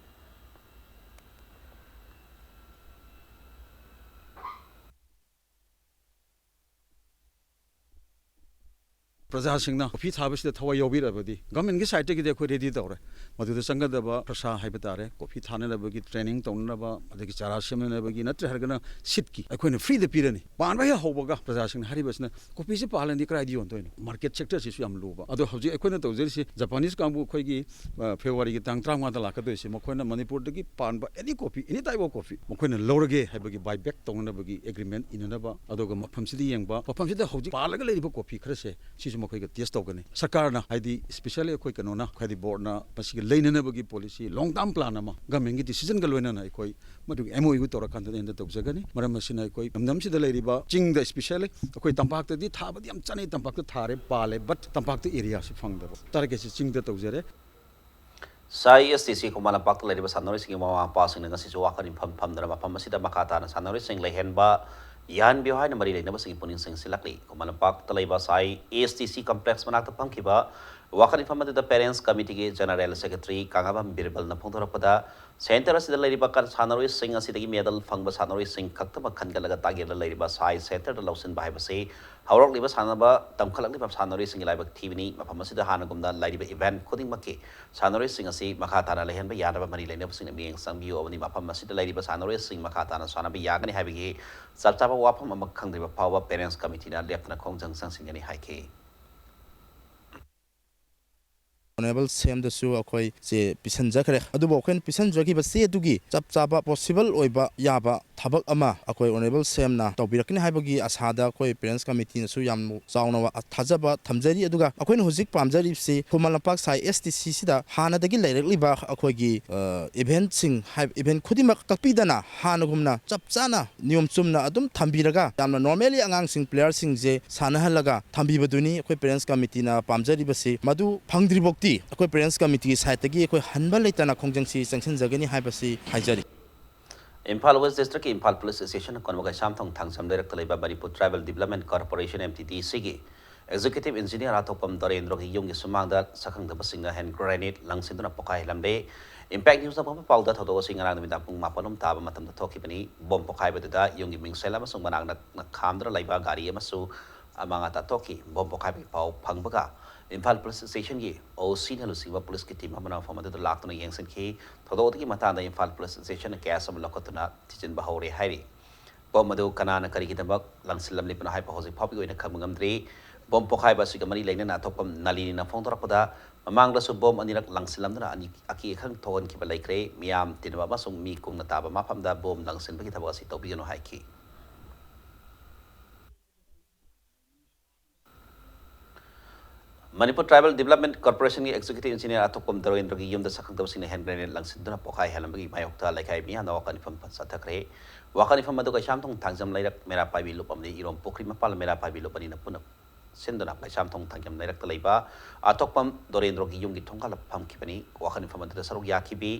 ꯄ꯭ꯔꯖꯥꯁꯤꯡꯅ ꯀꯣꯐꯤ ꯊꯥꯕꯁꯤꯗ ꯊꯋꯥꯏ ꯌꯥꯎꯕꯤꯔꯕꯗꯤ governmentꯀꯤ sideꯇꯒꯤꯗꯤ ꯑꯩꯈꯣꯏ ready ꯇꯧꯔꯦ꯫ ꯃꯗꯨꯗ ꯆꯪꯒꯗꯕ ꯈꯣꯔꯁꯥ ꯍꯥꯏꯕ ꯇꯥꯔꯦ, ꯀꯣꯐꯤ ꯊꯥꯅꯅꯕꯒꯤ training ꯇꯧꯅꯅꯕ, ꯑꯗꯒꯤ ꯆꯥꯔꯥ ꯁꯦꯝꯅꯅꯕꯒꯤ, ꯅꯠꯇ꯭ꯔꯦ ꯍꯥꯏꯔꯒꯅ seedꯀꯤ ꯑꯩꯈꯣꯏꯅ freeꯗ ꯄꯤꯔꯅꯤ꯫ ꯄꯥꯟꯕ ꯍꯦꯛ ꯍꯧꯕꯒ ꯄ꯭ꯔꯖꯥꯁꯤꯡꯅ ꯍꯥꯏꯔꯤꯕꯁꯤꯅ, "ꯀꯣꯐꯤꯁꯤ ꯄꯥꯜꯂꯗꯤ ꯀꯗꯥꯏꯗ ꯌꯣꯟꯗꯣꯏꯅꯣ?" Market sectorꯁꯤꯁꯨ ꯌꯥꯝ ꯂꯨꯕ꯫ ꯑꯗꯣ ꯍꯧꯖꯤꯛ ꯑꯩꯈꯣꯏꯅ ꯇꯧꯖꯔꯤꯁꯤ Japanese ꯀꯥꯡꯕꯨ ꯑꯩꯈꯣꯏꯒꯤ, ꯑ, Februaryꯒꯤ ꯇꯥꯡ ꯇꯔꯥꯃꯉꯥꯗ ꯂꯥꯛꯀꯗꯣꯏꯁꯤ, ꯃꯈꯣꯏꯅ ꯃꯅꯤꯄꯨꯔꯗꯒꯤ ꯄꯥꯟꯕ any coffee, any type of coffee ꯃꯈꯣꯏꯅ ꯂꯧꯔꯒꯦ ꯍꯥꯏꯕꯒꯤ buy back ꯇꯧꯅꯅꯕꯒꯤ agreement ꯏꯅꯅꯕ, ꯑꯗꯨꯒ ꯃꯐꯝꯁꯤꯗ ꯌꯦꯡꯕ, ꯃꯐꯝꯁꯤꯗ ꯍꯧꯖꯤꯛ ꯄꯥꯜꯂꯒ ꯂꯩꯔꯤꯕ ꯀꯣꯐꯤ ꯈꯔꯁꯦ ꯁꯤꯁꯨ ꯑꯩꯈꯣꯏꯒ ꯇꯦꯁ ꯇꯧꯒꯅꯤ꯫ ꯁꯔꯀꯥꯔꯅ, ꯍꯥꯏꯗꯤ specially ꯑꯩꯈꯣꯏ ꯀꯩꯅꯣꯅ, ꯍꯥꯏꯗꯤ ꯕꯣꯔꯗꯅ ꯃꯁꯤꯒꯤ ꯂꯩꯅꯅꯕꯒꯤ ꯄꯣꯂꯤꯁꯤ, ꯂꯣꯡ ꯇꯥꯔꯝ ꯄ꯭ꯂꯥꯟ ꯑꯃ ꯒꯃꯦꯟꯒꯤ ꯗꯤꯁꯤꯖꯟꯒ ꯂꯣꯏꯅꯅ ꯑꯩꯈꯣꯏ ꯃꯗꯨꯒꯤ ꯑꯦꯝ ꯑꯣ ꯌꯨ ꯇꯧꯔꯀꯥꯟꯗ ꯑꯦꯟꯗ ꯇꯧꯖꯒꯅꯤ꯫ ꯃꯔꯝ ꯑꯁꯤꯅ ꯑꯩꯈꯣꯏ ꯂꯝꯗꯝꯁꯤꯗ ꯂꯩꯔꯤꯕ ꯆꯤꯡꯗ, specially ꯑꯩꯈꯣꯏ ꯇꯝꯄꯥꯛꯇꯗꯤ ꯊꯥꯕꯗꯤ ꯌꯥꯝ ꯆꯠꯅꯩ, ꯇꯝꯄꯥꯛꯇ ꯊꯥꯔꯦ, ꯄꯥꯜꯂꯦ, but ꯇꯝꯄꯥꯛꯇ ꯑꯦꯔꯤꯌꯥꯁꯤ ꯐꯪꯗꯕ꯫ ꯇꯥꯔꯒꯦꯠꯁꯤ ꯆꯤꯡꯗ ꯇꯧꯖꯔꯦ꯫ ꯁꯥꯏ ꯑꯦꯁ ꯇꯤ ꯁꯤ ꯈꯨꯃꯟ ꯂꯝꯄꯥꯛꯇ ꯂꯩꯔꯤꯕ ꯁꯥꯟꯅꯔꯣꯏꯁꯤꯡꯒꯤ ꯃꯃꯥ ꯃꯄꯥꯁꯤꯡꯅ ꯉꯁꯤꯁꯨ ꯋꯥꯈꯜ ꯃꯤꯐꯝ ꯐꯝꯗꯨꯅ ꯃꯐꯝ ꯑꯁꯤꯗ ꯃꯈꯥ ꯇꯥꯅ ꯁꯥꯟꯅꯔꯣꯏꯁꯤꯡ ꯂꯩꯍꯟꯕ ꯌꯥꯍꯟꯕꯤꯌꯨ ꯍꯥꯏꯅ ꯃꯔꯤ ꯂꯩꯅꯕꯁꯤꯡꯒꯤ ꯄꯨꯛꯅꯤꯡ ꯆꯤꯡꯁꯤꯜꯂꯛꯂꯤ꯫ ꯈꯨꯃꯟ ꯂꯝꯄꯥꯛꯇ ꯂꯩꯕ ꯁꯥꯏ ꯑꯦꯁ ꯇꯤ ꯁꯤ ꯀꯝꯄ꯭ꯂꯦꯛꯁ ꯃꯅꯥꯛꯇ ꯐꯝꯈꯤꯕ ꯋꯥꯈꯜ ꯃꯤꯐꯝ ꯑꯗꯨꯗ ꯄꯦꯔꯦꯟꯁ ꯀꯃꯤꯇꯤꯒꯤ ꯖꯦꯅꯔꯦꯜ ꯁꯦꯀ꯭ꯔꯦꯇꯔꯤ ꯀꯥꯉꯥꯕꯝ ꯕꯤꯔꯕꯜꯅ ꯐꯣꯡꯗꯣꯔꯛꯄꯗ, ꯁꯦꯟꯇꯔ ꯑꯁꯤꯗ ꯂꯩꯔꯤꯕ ꯀ-, ꯁꯥꯟꯅꯔꯣꯏꯁꯤꯡ ꯑꯁꯤꯗꯒꯤ ꯃꯦꯗꯜ ꯐꯪꯕ ꯁꯥꯟꯅꯔꯣꯏꯁꯤꯡ ꯈꯛꯇꯃꯛ ꯈꯟꯒꯠꯂꯒ ꯇꯥꯛꯌꯦꯠꯂ ꯂꯩꯔꯤꯕ ꯁꯥꯏ ꯁꯦꯟꯇꯔꯗ ꯂꯧꯁꯤꯟꯕ ꯍꯥꯏꯕꯁꯤ ꯍꯧꯔꯛꯂꯤꯕ ꯁꯥꯟꯅꯕ ꯇꯝꯈꯠꯂꯛꯂꯤꯕ ꯁꯥꯟꯅꯔꯣꯏꯁꯤꯡꯒꯤ ꯂꯥꯏꯕꯛ ꯊꯤꯕꯅꯤ꯫ ꯃꯐꯝ ꯑꯁꯤꯗ ꯍꯥꯟꯅꯒꯨꯝꯅ ꯂꯩꯔꯤꯕ ꯏꯚꯦꯟꯠ ꯈꯨꯗꯤꯡꯃꯛꯀꯤ ꯁꯥꯟꯅꯔꯣꯏꯁꯤꯡ ꯑꯁꯤ ꯃꯈꯥ ꯇꯥꯅ ꯂꯩꯍꯟꯕ ꯌꯥꯅꯕ ꯃꯔꯤ ꯂꯩꯅꯕꯁꯤꯡꯅ ꯃꯤꯠꯌꯦꯡ ꯆꯪꯕꯤꯌꯨ, ꯑꯃꯗꯤ ꯃꯐꯝ ꯑꯁꯤꯗ ꯂꯩꯔꯤꯕ ꯁꯥꯟꯅꯔꯣꯏꯁꯤꯡ ꯃꯈꯥ ꯇꯥꯅ ꯁꯥꯟꯅꯕ ꯌꯥꯒꯅꯤ ꯍꯥꯏꯕꯒꯤ ꯆꯞ ꯆꯥꯕ ꯋꯥꯐꯝ ꯑꯃ ꯈꯪꯗ꯭ꯔꯤꯕ ꯐꯥꯎꯕ ꯄꯦꯔꯦꯟꯠꯁ ꯀꯃꯤꯇꯤꯅ ꯂꯦꯞꯇꯅ ꯈꯣꯡꯖꯪ ꯆꯪꯁꯤꯟꯒꯅꯤ ꯍꯥꯏꯈꯤ꯫ ꯑꯣꯅꯔꯦꯕꯜ ꯁꯤ ꯑꯦꯝꯗꯁꯨ ꯑꯩꯈꯣꯏ ꯆꯦ ꯄꯤꯁꯟꯖꯈ꯭ꯔꯦ꯫ ꯑꯗꯨꯕꯨ ꯑꯩꯈꯣꯏꯅ ꯄꯤꯁꯟꯖꯈꯤꯕ ꯆꯦ ꯑꯗꯨꯒꯤ ꯆꯞ ꯆꯥꯕ ꯄꯣꯁꯤꯕꯜ ꯑꯣꯏꯕ ꯌꯥꯕ ꯊꯕꯛ ꯑꯃ ꯑꯩꯈꯣꯏ ꯑꯣꯅꯔꯦꯕꯜ ꯁꯤ ꯑꯦꯝꯅ ꯇꯧꯕꯤꯔꯛꯀꯅꯤ ꯍꯥꯏꯕꯒꯤ ꯑꯁꯥꯗ ꯑꯩꯈꯣꯏ ꯄꯦꯔꯦꯟꯠꯁ ꯀꯃꯤꯇꯤꯅꯁꯨ ꯌꯥꯝ ꯆꯥꯎꯅ ꯋꯥ-, ꯊꯥꯖꯕ ꯊꯝꯖꯔꯤ꯫ ꯑꯗꯨꯒ ꯑꯩꯈꯣꯏꯅ ꯍꯧꯖꯤꯛ ꯄꯥꯝꯖꯔꯤꯕꯁꯤ ꯈꯨꯃꯟ ꯂꯝꯄꯥꯛ ꯁꯥꯏ ꯑꯦꯁ ꯇꯤ ꯁꯤꯁꯤꯗ ꯍꯥꯟꯅꯗꯒꯤ ꯂꯩꯔꯛꯂꯤꯕ ꯑꯩꯈꯣꯏꯒꯤ, ꯑ, ꯏꯚꯦꯟꯠꯁꯤꯡ ꯍꯥꯏ-, ꯏꯚꯦꯟꯠ ꯈꯨꯗꯤꯡꯃꯛ ꯀꯛꯄꯤꯗꯅ ꯍꯥꯟꯅꯒꯨꯝꯅ ꯆꯞ ꯆꯥꯅ ꯅꯤꯌꯣꯝ ꯆꯨꯝꯅ ꯑꯗꯨꯝ ꯊꯝꯕꯤꯔꯒ ꯌꯥꯝꯅ ꯅꯣꯔꯃꯦꯜꯂꯤ ꯑꯉꯥꯡꯁꯤꯡ, ꯄ꯭ꯂꯦꯌꯔꯁꯤꯡꯁꯦ ꯁꯥꯟꯅꯍꯜꯂꯒ ꯊꯝꯕꯤꯕꯗꯨꯅꯤ ꯑꯩꯈꯣꯏ ꯄꯦꯔꯦꯟꯠꯁ ꯀꯃꯤꯇꯤꯅ ꯄꯥꯝꯖꯔꯤꯕꯁꯤ꯫ ꯃꯗꯨ ꯐꯪꯗ꯭ꯔꯤꯐꯥꯎꯇꯤ ꯑꯩꯈꯣꯏ ꯄꯦꯔꯦꯟꯠꯁ ꯀꯃꯤꯇꯤꯒꯤ ꯁꯥꯏꯠꯇꯒꯤ ꯑꯩꯈꯣꯏ ꯍꯟꯕ ꯂꯩꯇꯅ ꯈꯣꯡꯖꯪꯁꯤ ꯆꯪꯁꯤꯟꯖꯒꯅꯤ ꯍꯥꯏꯕꯁꯤ ꯍꯥꯏꯖꯔꯤ꯫ ꯏꯝꯐꯥꯜ ꯋꯦꯁ꯭ꯠ ꯗꯤꯁ꯭ꯠꯔꯤꯛꯀꯤ ꯏꯝꯐꯥꯜ ꯄꯨꯂꯤꯁ ꯁ꯭ꯇꯦꯁꯟ ꯀꯣꯟꯕ ꯀꯩꯁꯥꯝꯊꯣꯡ ꯊꯥꯡꯖꯝ ꯂꯩꯔꯛꯇ ꯂꯩꯕ Manipur tribal development corporation, M T D ꯁꯤꯒꯤ ꯑꯦꯛꯖꯤꯀ꯭ꯌꯨꯇꯤꯕ ꯏꯟꯖꯤꯅꯤꯌꯥꯔ ꯑꯊꯣꯛꯄꯝ ꯗꯣꯔꯦꯟꯗ꯭ꯔꯣꯒꯤ ꯌꯨꯝꯒꯤ ꯁꯨꯃꯥꯡꯗ ꯁꯛꯈꯪꯗꯕꯁꯤꯡꯅ ꯍꯦꯟ ꯒ꯭ꯔꯦꯅꯦꯗ ꯂꯪꯁꯤꯟꯗꯨꯅ ꯄꯣꯈꯥꯏꯍꯜꯂꯝꯂꯦ꯫ ꯏꯝꯄꯦꯛ ꯅ꯭ꯌꯨꯁꯅ ꯐꯪꯕ ꯄꯥꯎꯗ ꯊꯧꯗꯣꯛ ꯑꯁꯤ ꯉꯔꯥꯡ ꯅꯨꯃꯤꯗꯥꯡ ꯄꯨꯡ ꯃꯥꯄꯟ ꯔꯣꯝ ꯇꯥꯕ ꯃꯇꯝꯗ ꯊꯣꯛꯈꯤꯕꯅꯤ꯫ ꯕꯣꯝ ꯄꯣꯈꯥꯏꯕꯗꯨꯗ ꯌꯨꯝꯒꯤ ꯃꯤꯡꯁꯦꯜ ꯑꯃꯁꯨꯡ ꯃꯅꯥꯛ ꯅꯛꯅ ꯈꯥꯝꯗꯨꯅ ꯂꯩꯕ ꯒꯥꯔꯤ ꯑꯃꯁꯨ ꯑꯃꯥꯡ ꯑꯇꯥ ꯊꯣꯛꯈꯤ꯫ ꯕꯣꯝ ꯄꯣꯈꯥꯏꯕꯒꯤ ꯄꯥꯎ ꯐꯪꯕꯒ ꯏꯝꯐꯥꯜ ꯄꯨꯂꯤꯁ ꯁ꯭ꯇꯦꯁꯟꯒꯤ ꯑꯣ ꯁꯤꯅ ꯂꯨꯆꯤꯡꯕ ꯄꯨꯂꯤꯁꯀꯤ ꯇꯤꯝ ꯑꯃꯅ ꯃꯐꯝ ꯑꯗꯨꯗ ꯂꯥꯛꯇꯨꯅ ꯌꯦꯡꯁꯤꯟꯈꯤ꯫ ꯊꯧꯗꯣꯛ ꯑꯗꯨꯒꯤ ꯃꯇꯥꯡꯗ ꯏꯝꯐꯥꯜ ꯄꯨꯂꯤꯁ ꯁ꯭ꯇꯦꯁꯟꯅ ꯀꯦꯁ ꯑꯃ ꯂꯧꯈꯠꯇꯨꯅ ꯊꯤꯖꯤꯟꯕ ꯍꯧꯔꯦ ꯍꯥꯏꯔꯤ꯫ ꯕꯣꯝ ꯑꯗꯨ ꯀꯅꯥꯅ ꯀꯔꯤꯒꯤꯗꯃꯛ ꯂꯪꯁꯤꯜꯂꯝꯂꯤꯕꯅꯣ ꯍꯥꯏꯕ ꯍꯧꯖꯤꯛ ꯐꯥꯎꯕꯒꯤ ꯑꯣꯏꯅ ꯈꯪꯕ ꯉꯝꯗ꯭ꯔꯤ꯫ ꯕꯣꯝ ꯄꯣꯈꯥꯏꯕ ꯑꯁꯤꯒ ꯃꯔꯤ ꯂꯩꯅꯅ ꯑꯊꯣꯛꯄꯝ ꯅꯂꯤꯅꯤꯅ ꯐꯣꯡꯗꯣꯔꯛꯄꯗ, ꯃꯃꯥꯡꯗꯁꯨ ꯕꯣꯝ ꯑꯅꯤꯔꯛ ꯂꯪꯁꯤꯜꯂꯝꯗꯨꯅ ꯑꯅꯤ-, ꯑꯀꯤ ꯑꯈꯪ ꯊꯣꯛꯍꯟꯈꯤꯕ ꯂꯩꯈ꯭ꯔꯦ꯫ ꯃꯤꯌꯥꯝ ꯇꯤꯟꯅꯕ ꯑꯃꯁꯨꯡ ꯃꯤ ꯀꯨꯡꯅ ꯇꯥꯕ ꯃꯐꯝꯗ ꯕꯣꯝ ꯂꯪꯁꯤꯟꯕꯒꯤ ꯊꯕꯛ ꯑꯁꯤ ꯇꯧꯕꯤꯒꯅꯨ ꯍꯥꯏꯈꯤ꯫ ꯃꯅꯤꯄꯨꯔ ꯇ꯭ꯔꯥꯏꯕꯦꯜ ꯗꯤꯕꯦꯂꯞꯃꯦꯟ ꯀꯣꯔꯄꯣꯔꯦꯁꯟꯒꯤ ꯑꯦꯛꯖꯤꯀ꯭ꯌꯨꯇꯤꯚ ꯏꯟꯖꯤꯅꯤꯌꯥꯔ ꯑꯇꯣꯛꯄꯝ ꯗꯣꯔꯦꯟꯗ꯭ꯔꯒꯤ ꯌꯨꯝꯗ ꯁꯛꯈꯪꯗꯕꯁꯤꯡꯅ ꯍꯦꯟ ꯒ꯭ꯔꯦꯅꯦꯗ ꯂꯪꯁꯤꯟꯗꯨꯅ ꯄꯣꯈꯥꯏꯍꯜꯂꯝꯕꯒꯤ ꯃꯥꯌꯣꯛꯇ ꯂꯩꯀꯥꯏ ꯃꯤꯌꯥꯝꯅ ꯋꯥꯀꯠ ꯃꯤꯐꯝ ꯆꯠꯊꯈ꯭ꯔꯦ꯫ ꯋꯥꯀꯠ ꯃꯤꯐꯝ ꯑꯗꯨ ꯀꯩꯁꯥꯝꯊꯣꯡ ꯊꯥꯡꯖꯝ ꯂꯩꯔꯛ ꯃꯩꯔꯥ ꯄꯥꯏꯕꯤ ꯂꯨꯞ ꯑꯃꯗꯤ ꯏꯔꯣꯝ ꯄꯨꯈ꯭ꯔꯤ ꯃꯄꯥꯜ ꯃꯩꯔꯥ ꯄꯥꯏꯕꯤ ꯂꯨꯞ ꯑꯅꯤꯅ ꯄꯨꯟꯅ ꯁꯤꯟꯗꯨꯅ ꯀꯩꯁꯥꯝꯊꯣꯡ ꯊꯥꯡꯖꯝ ꯂꯩꯔꯛꯇ ꯂꯩꯕ ꯑꯇꯣꯛꯄꯝ ꯗꯣꯔꯦꯟꯗ꯭ꯔꯣꯒꯤ ꯌꯨꯝꯒꯤ ꯊꯣꯡꯒꯥꯜꯗ ꯐꯝꯈꯤꯕꯅꯤ꯫ ꯋꯥꯀꯠ ꯃꯤꯐꯝ ꯑꯗꯨꯗ ꯁꯔꯨꯛ ꯌꯥꯈꯤꯕꯤ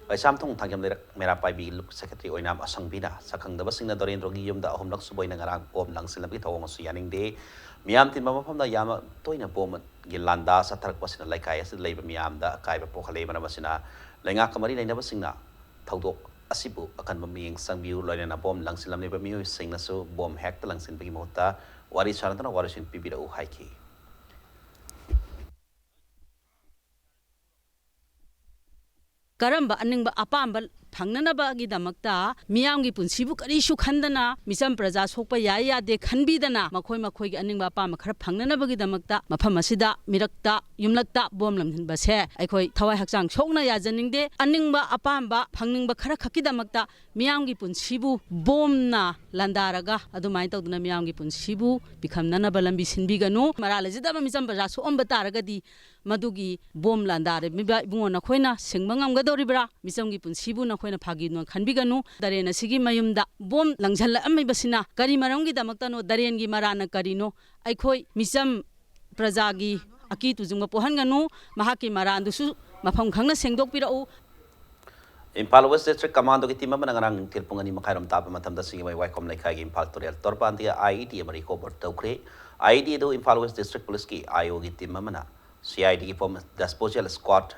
ꯀꯩꯁꯥꯝꯊꯣꯡ ꯊꯥꯡꯖꯝ ꯂꯩꯔꯛ ꯃꯩꯔꯥ ꯄꯥꯏꯕꯤ ꯂꯨꯞ ꯁꯦꯀ꯭ꯔꯦꯇꯔꯤ ꯑꯣꯏꯅꯥꯝ ꯑꯁꯪꯕꯤꯅ ꯁꯛꯈꯪꯗꯕꯁꯤꯡꯅ ꯗꯣꯔꯦꯟꯗ꯭ꯔꯣꯒꯤ ꯌꯨꯝꯗ ꯑꯍꯨꯝꯂꯛ ꯁꯨꯕ ꯑꯣꯏꯅ ꯉꯔꯥꯡ ꯕꯣꯝ ꯂꯪꯁꯤꯜꯂꯝꯕꯒꯤ ꯊꯧꯑꯣꯡ ꯑꯁꯤ ꯌꯥꯅꯤꯡꯗꯦ꯫ ꯃꯤꯌꯥꯝ ꯇꯤꯟꯕ ꯃꯐꯝꯗ ꯌꯥꯝꯅ ꯇꯣꯏꯅ ꯕꯣꯝꯒꯤ ꯂꯥꯟꯗꯥ ꯆꯠꯊꯔꯛꯄꯁꯤꯅ ꯂꯩꯀꯥꯏ ꯑꯁꯤꯗ ꯂꯩꯕ ꯃꯤꯌꯥꯝꯗ ꯑꯀꯥꯏꯕ ꯄꯣꯛꯍꯜꯂꯦ꯫ ꯃꯔꯝ ꯑꯁꯤꯅ ꯂꯩꯉꯥꯛꯀ ꯃꯔꯤ ꯂꯩꯅꯕꯁꯤꯡꯅ ꯊꯧꯗꯣꯛ ꯑꯁꯤꯕꯨ ꯑꯀꯟꯕ ꯃꯤꯠꯌꯦꯡ ꯆꯪꯕꯤꯌꯨ꯫ ꯂꯣꯏꯅꯅ ꯕꯣꯝ ꯂꯪꯁꯤꯜꯂꯝꯂꯤꯕ ꯃꯤꯑꯣꯏꯁꯤꯡꯅꯁꯨ ꯕꯣꯝ ꯍꯦꯛꯇ ꯂꯪꯁꯤꯟꯕꯒꯤ ꯃꯍꯨꯠꯇ ꯋꯥꯔꯤ ꯁꯥꯅꯗꯨꯅ ꯋꯥꯔꯣꯏꯁꯤꯟ ꯄꯤꯕꯤꯔꯛꯎ ꯍꯥꯏꯈꯤ꯫ ꯀꯔꯝꯕ ꯑꯅꯤꯡꯕ ꯑꯄꯥꯝꯕ ꯐꯪꯅꯅꯕꯒꯤꯗꯃꯛꯇ ꯃꯤꯌꯥꯝꯒꯤ ꯄꯨꯟꯁꯤꯕꯨ ꯀꯔꯤꯁꯨ ꯈꯟꯗꯅ ꯃꯤꯆꯝ ꯄ꯭ꯔꯖꯥ ꯁꯣꯛꯄ ꯌꯥꯏ ꯌꯥꯗꯦ ꯈꯟꯕꯤꯗꯅ ꯃꯈꯣꯏ ꯃꯈꯣꯏꯒꯤ ꯑꯅꯤꯡꯕ ꯑꯄꯥꯝꯕ ꯈꯔ ꯐꯪꯅꯅꯕꯒꯤꯗꯃꯛꯇ ꯃꯐꯝ ꯑꯁꯤꯗ ꯃꯤꯔꯛꯇ ꯌꯨꯝꯂꯛꯇ ꯕꯣꯝ ꯂꯪꯍꯟꯕꯁꯦ ꯑꯩꯈꯣꯏ ꯊꯋꯥꯏ ꯍꯛꯆꯥꯡ ꯁꯣꯛꯅ ꯌꯥꯖꯅꯤꯡꯗꯦ꯫ ꯑꯅꯤꯡꯕ ꯑꯄꯥꯝꯕ ꯐꯪꯅꯤꯡꯕ ꯈꯔ ꯈꯛꯀꯤꯗꯃꯛꯇ ꯃꯤꯌꯥꯝꯒꯤ ꯄꯨꯟꯁꯤꯕꯨ ꯕꯣꯝꯅ ꯂꯥꯟꯗꯥꯔꯒ ꯑꯗꯨꯃꯥꯏꯅ ꯇꯧꯗꯅ ꯃꯤꯌꯥꯝꯒꯤ ꯄꯨꯟꯁꯤꯕꯨ ꯄꯤꯈꯝꯅꯅꯕ ꯂꯝꯕꯤ ꯁꯤꯟꯕꯤꯒꯅꯨ꯫ ꯃꯔꯥꯜ ꯂꯩꯖꯗꯕ ꯃꯤꯆꯝ ꯄ꯭ꯔꯖꯥ ꯁꯣꯛꯑꯝꯕ ꯇꯥꯔꯒꯗꯤ ꯃꯗꯨꯒꯤ ꯕꯣꯝ ꯂꯥꯟꯗꯥꯔꯝꯃꯤꯕ ꯏꯕꯨꯡꯉꯣ ꯅꯈꯣꯏꯅ ꯁꯤꯡꯕ ꯉꯝꯒꯗꯧꯔꯤꯕ꯭ꯔꯥ? ꯃꯤꯆꯝꯒꯤ ꯄꯨꯟꯁꯤꯕꯨ ꯅꯈꯣꯏꯅ ꯐꯥꯒꯤꯗꯨꯅ ꯈꯟꯕꯤꯒꯅꯨ꯫ ꯗꯔꯦꯟ ꯑꯁꯤꯒꯤ ꯃꯌꯨꯝꯗ ꯕꯣꯝ ꯂꯪꯁꯤꯜꯂꯛꯑꯝꯃꯤꯕꯁꯤꯅ ꯀꯔꯤ ꯃꯔꯝꯒꯤꯗꯃꯛꯇꯅꯣ? ꯗꯔꯦꯟꯒꯤ ꯃꯔꯥꯟꯅ ꯀꯔꯤꯅꯣ? ꯑꯩꯈꯣꯏ ꯃꯤꯆꯝ ꯄ꯭ꯔꯖꯥꯒꯤ ꯑꯀꯤ ꯇꯨꯖꯨꯡꯕ ꯄꯣꯛꯍꯟꯒꯅꯨ꯫ ꯃꯍꯥꯛꯀꯤ ꯃꯔꯥꯟꯗꯨꯁꯨ ꯃꯐꯝ ꯈꯪꯅ ꯁꯦꯡꯗꯣꯛꯄꯤꯔꯛꯎ꯫ ꯏꯝꯐꯥꯜ ꯋꯦꯁ ꯗꯤꯁꯇ꯭ꯔꯤꯛ ꯀꯃꯥꯟꯗꯣꯒꯤ ꯇꯤꯝ ꯑꯃꯅ ꯉꯔꯥꯡ ꯅꯨꯡꯊꯤꯜ ꯄꯨꯡ ꯑꯅꯤ ꯃꯈꯥꯏꯔꯣꯝ ꯇꯥꯕ ꯃꯇꯝꯗ ꯁꯤꯡꯖꯃꯩ ꯋꯥꯏꯈꯣꯝ ꯂꯩꯀꯥꯏꯒꯤ ꯏꯝꯐꯥꯜ ꯇꯨꯔꯦꯜ ꯇꯣꯔꯕꯥꯟꯗꯒꯤ ꯑꯥꯏ ꯏ ꯗꯤ ꯑꯃ ꯔꯤꯀꯣꯚꯔ ꯇꯧꯈ꯭ꯔꯦ꯫ ꯑꯥꯏ ꯏ ꯗꯤ ꯑꯗꯨ ꯏꯝꯐꯥꯜ ꯋꯦꯁ ꯗꯤꯁꯇ꯭ꯔꯤꯛ ꯄꯨꯂꯤꯁꯀꯤ ꯑꯥꯏ ꯑꯣꯒꯤ ꯇꯤꯝ ꯑꯃꯅ ꯁꯤ ꯑꯥꯏ ꯗꯤꯒꯤ ꯕꯣꯝ ꯗꯤꯁꯄꯣꯖꯦꯜ ꯁ꯭ꯀ꯭ꯋꯥꯗ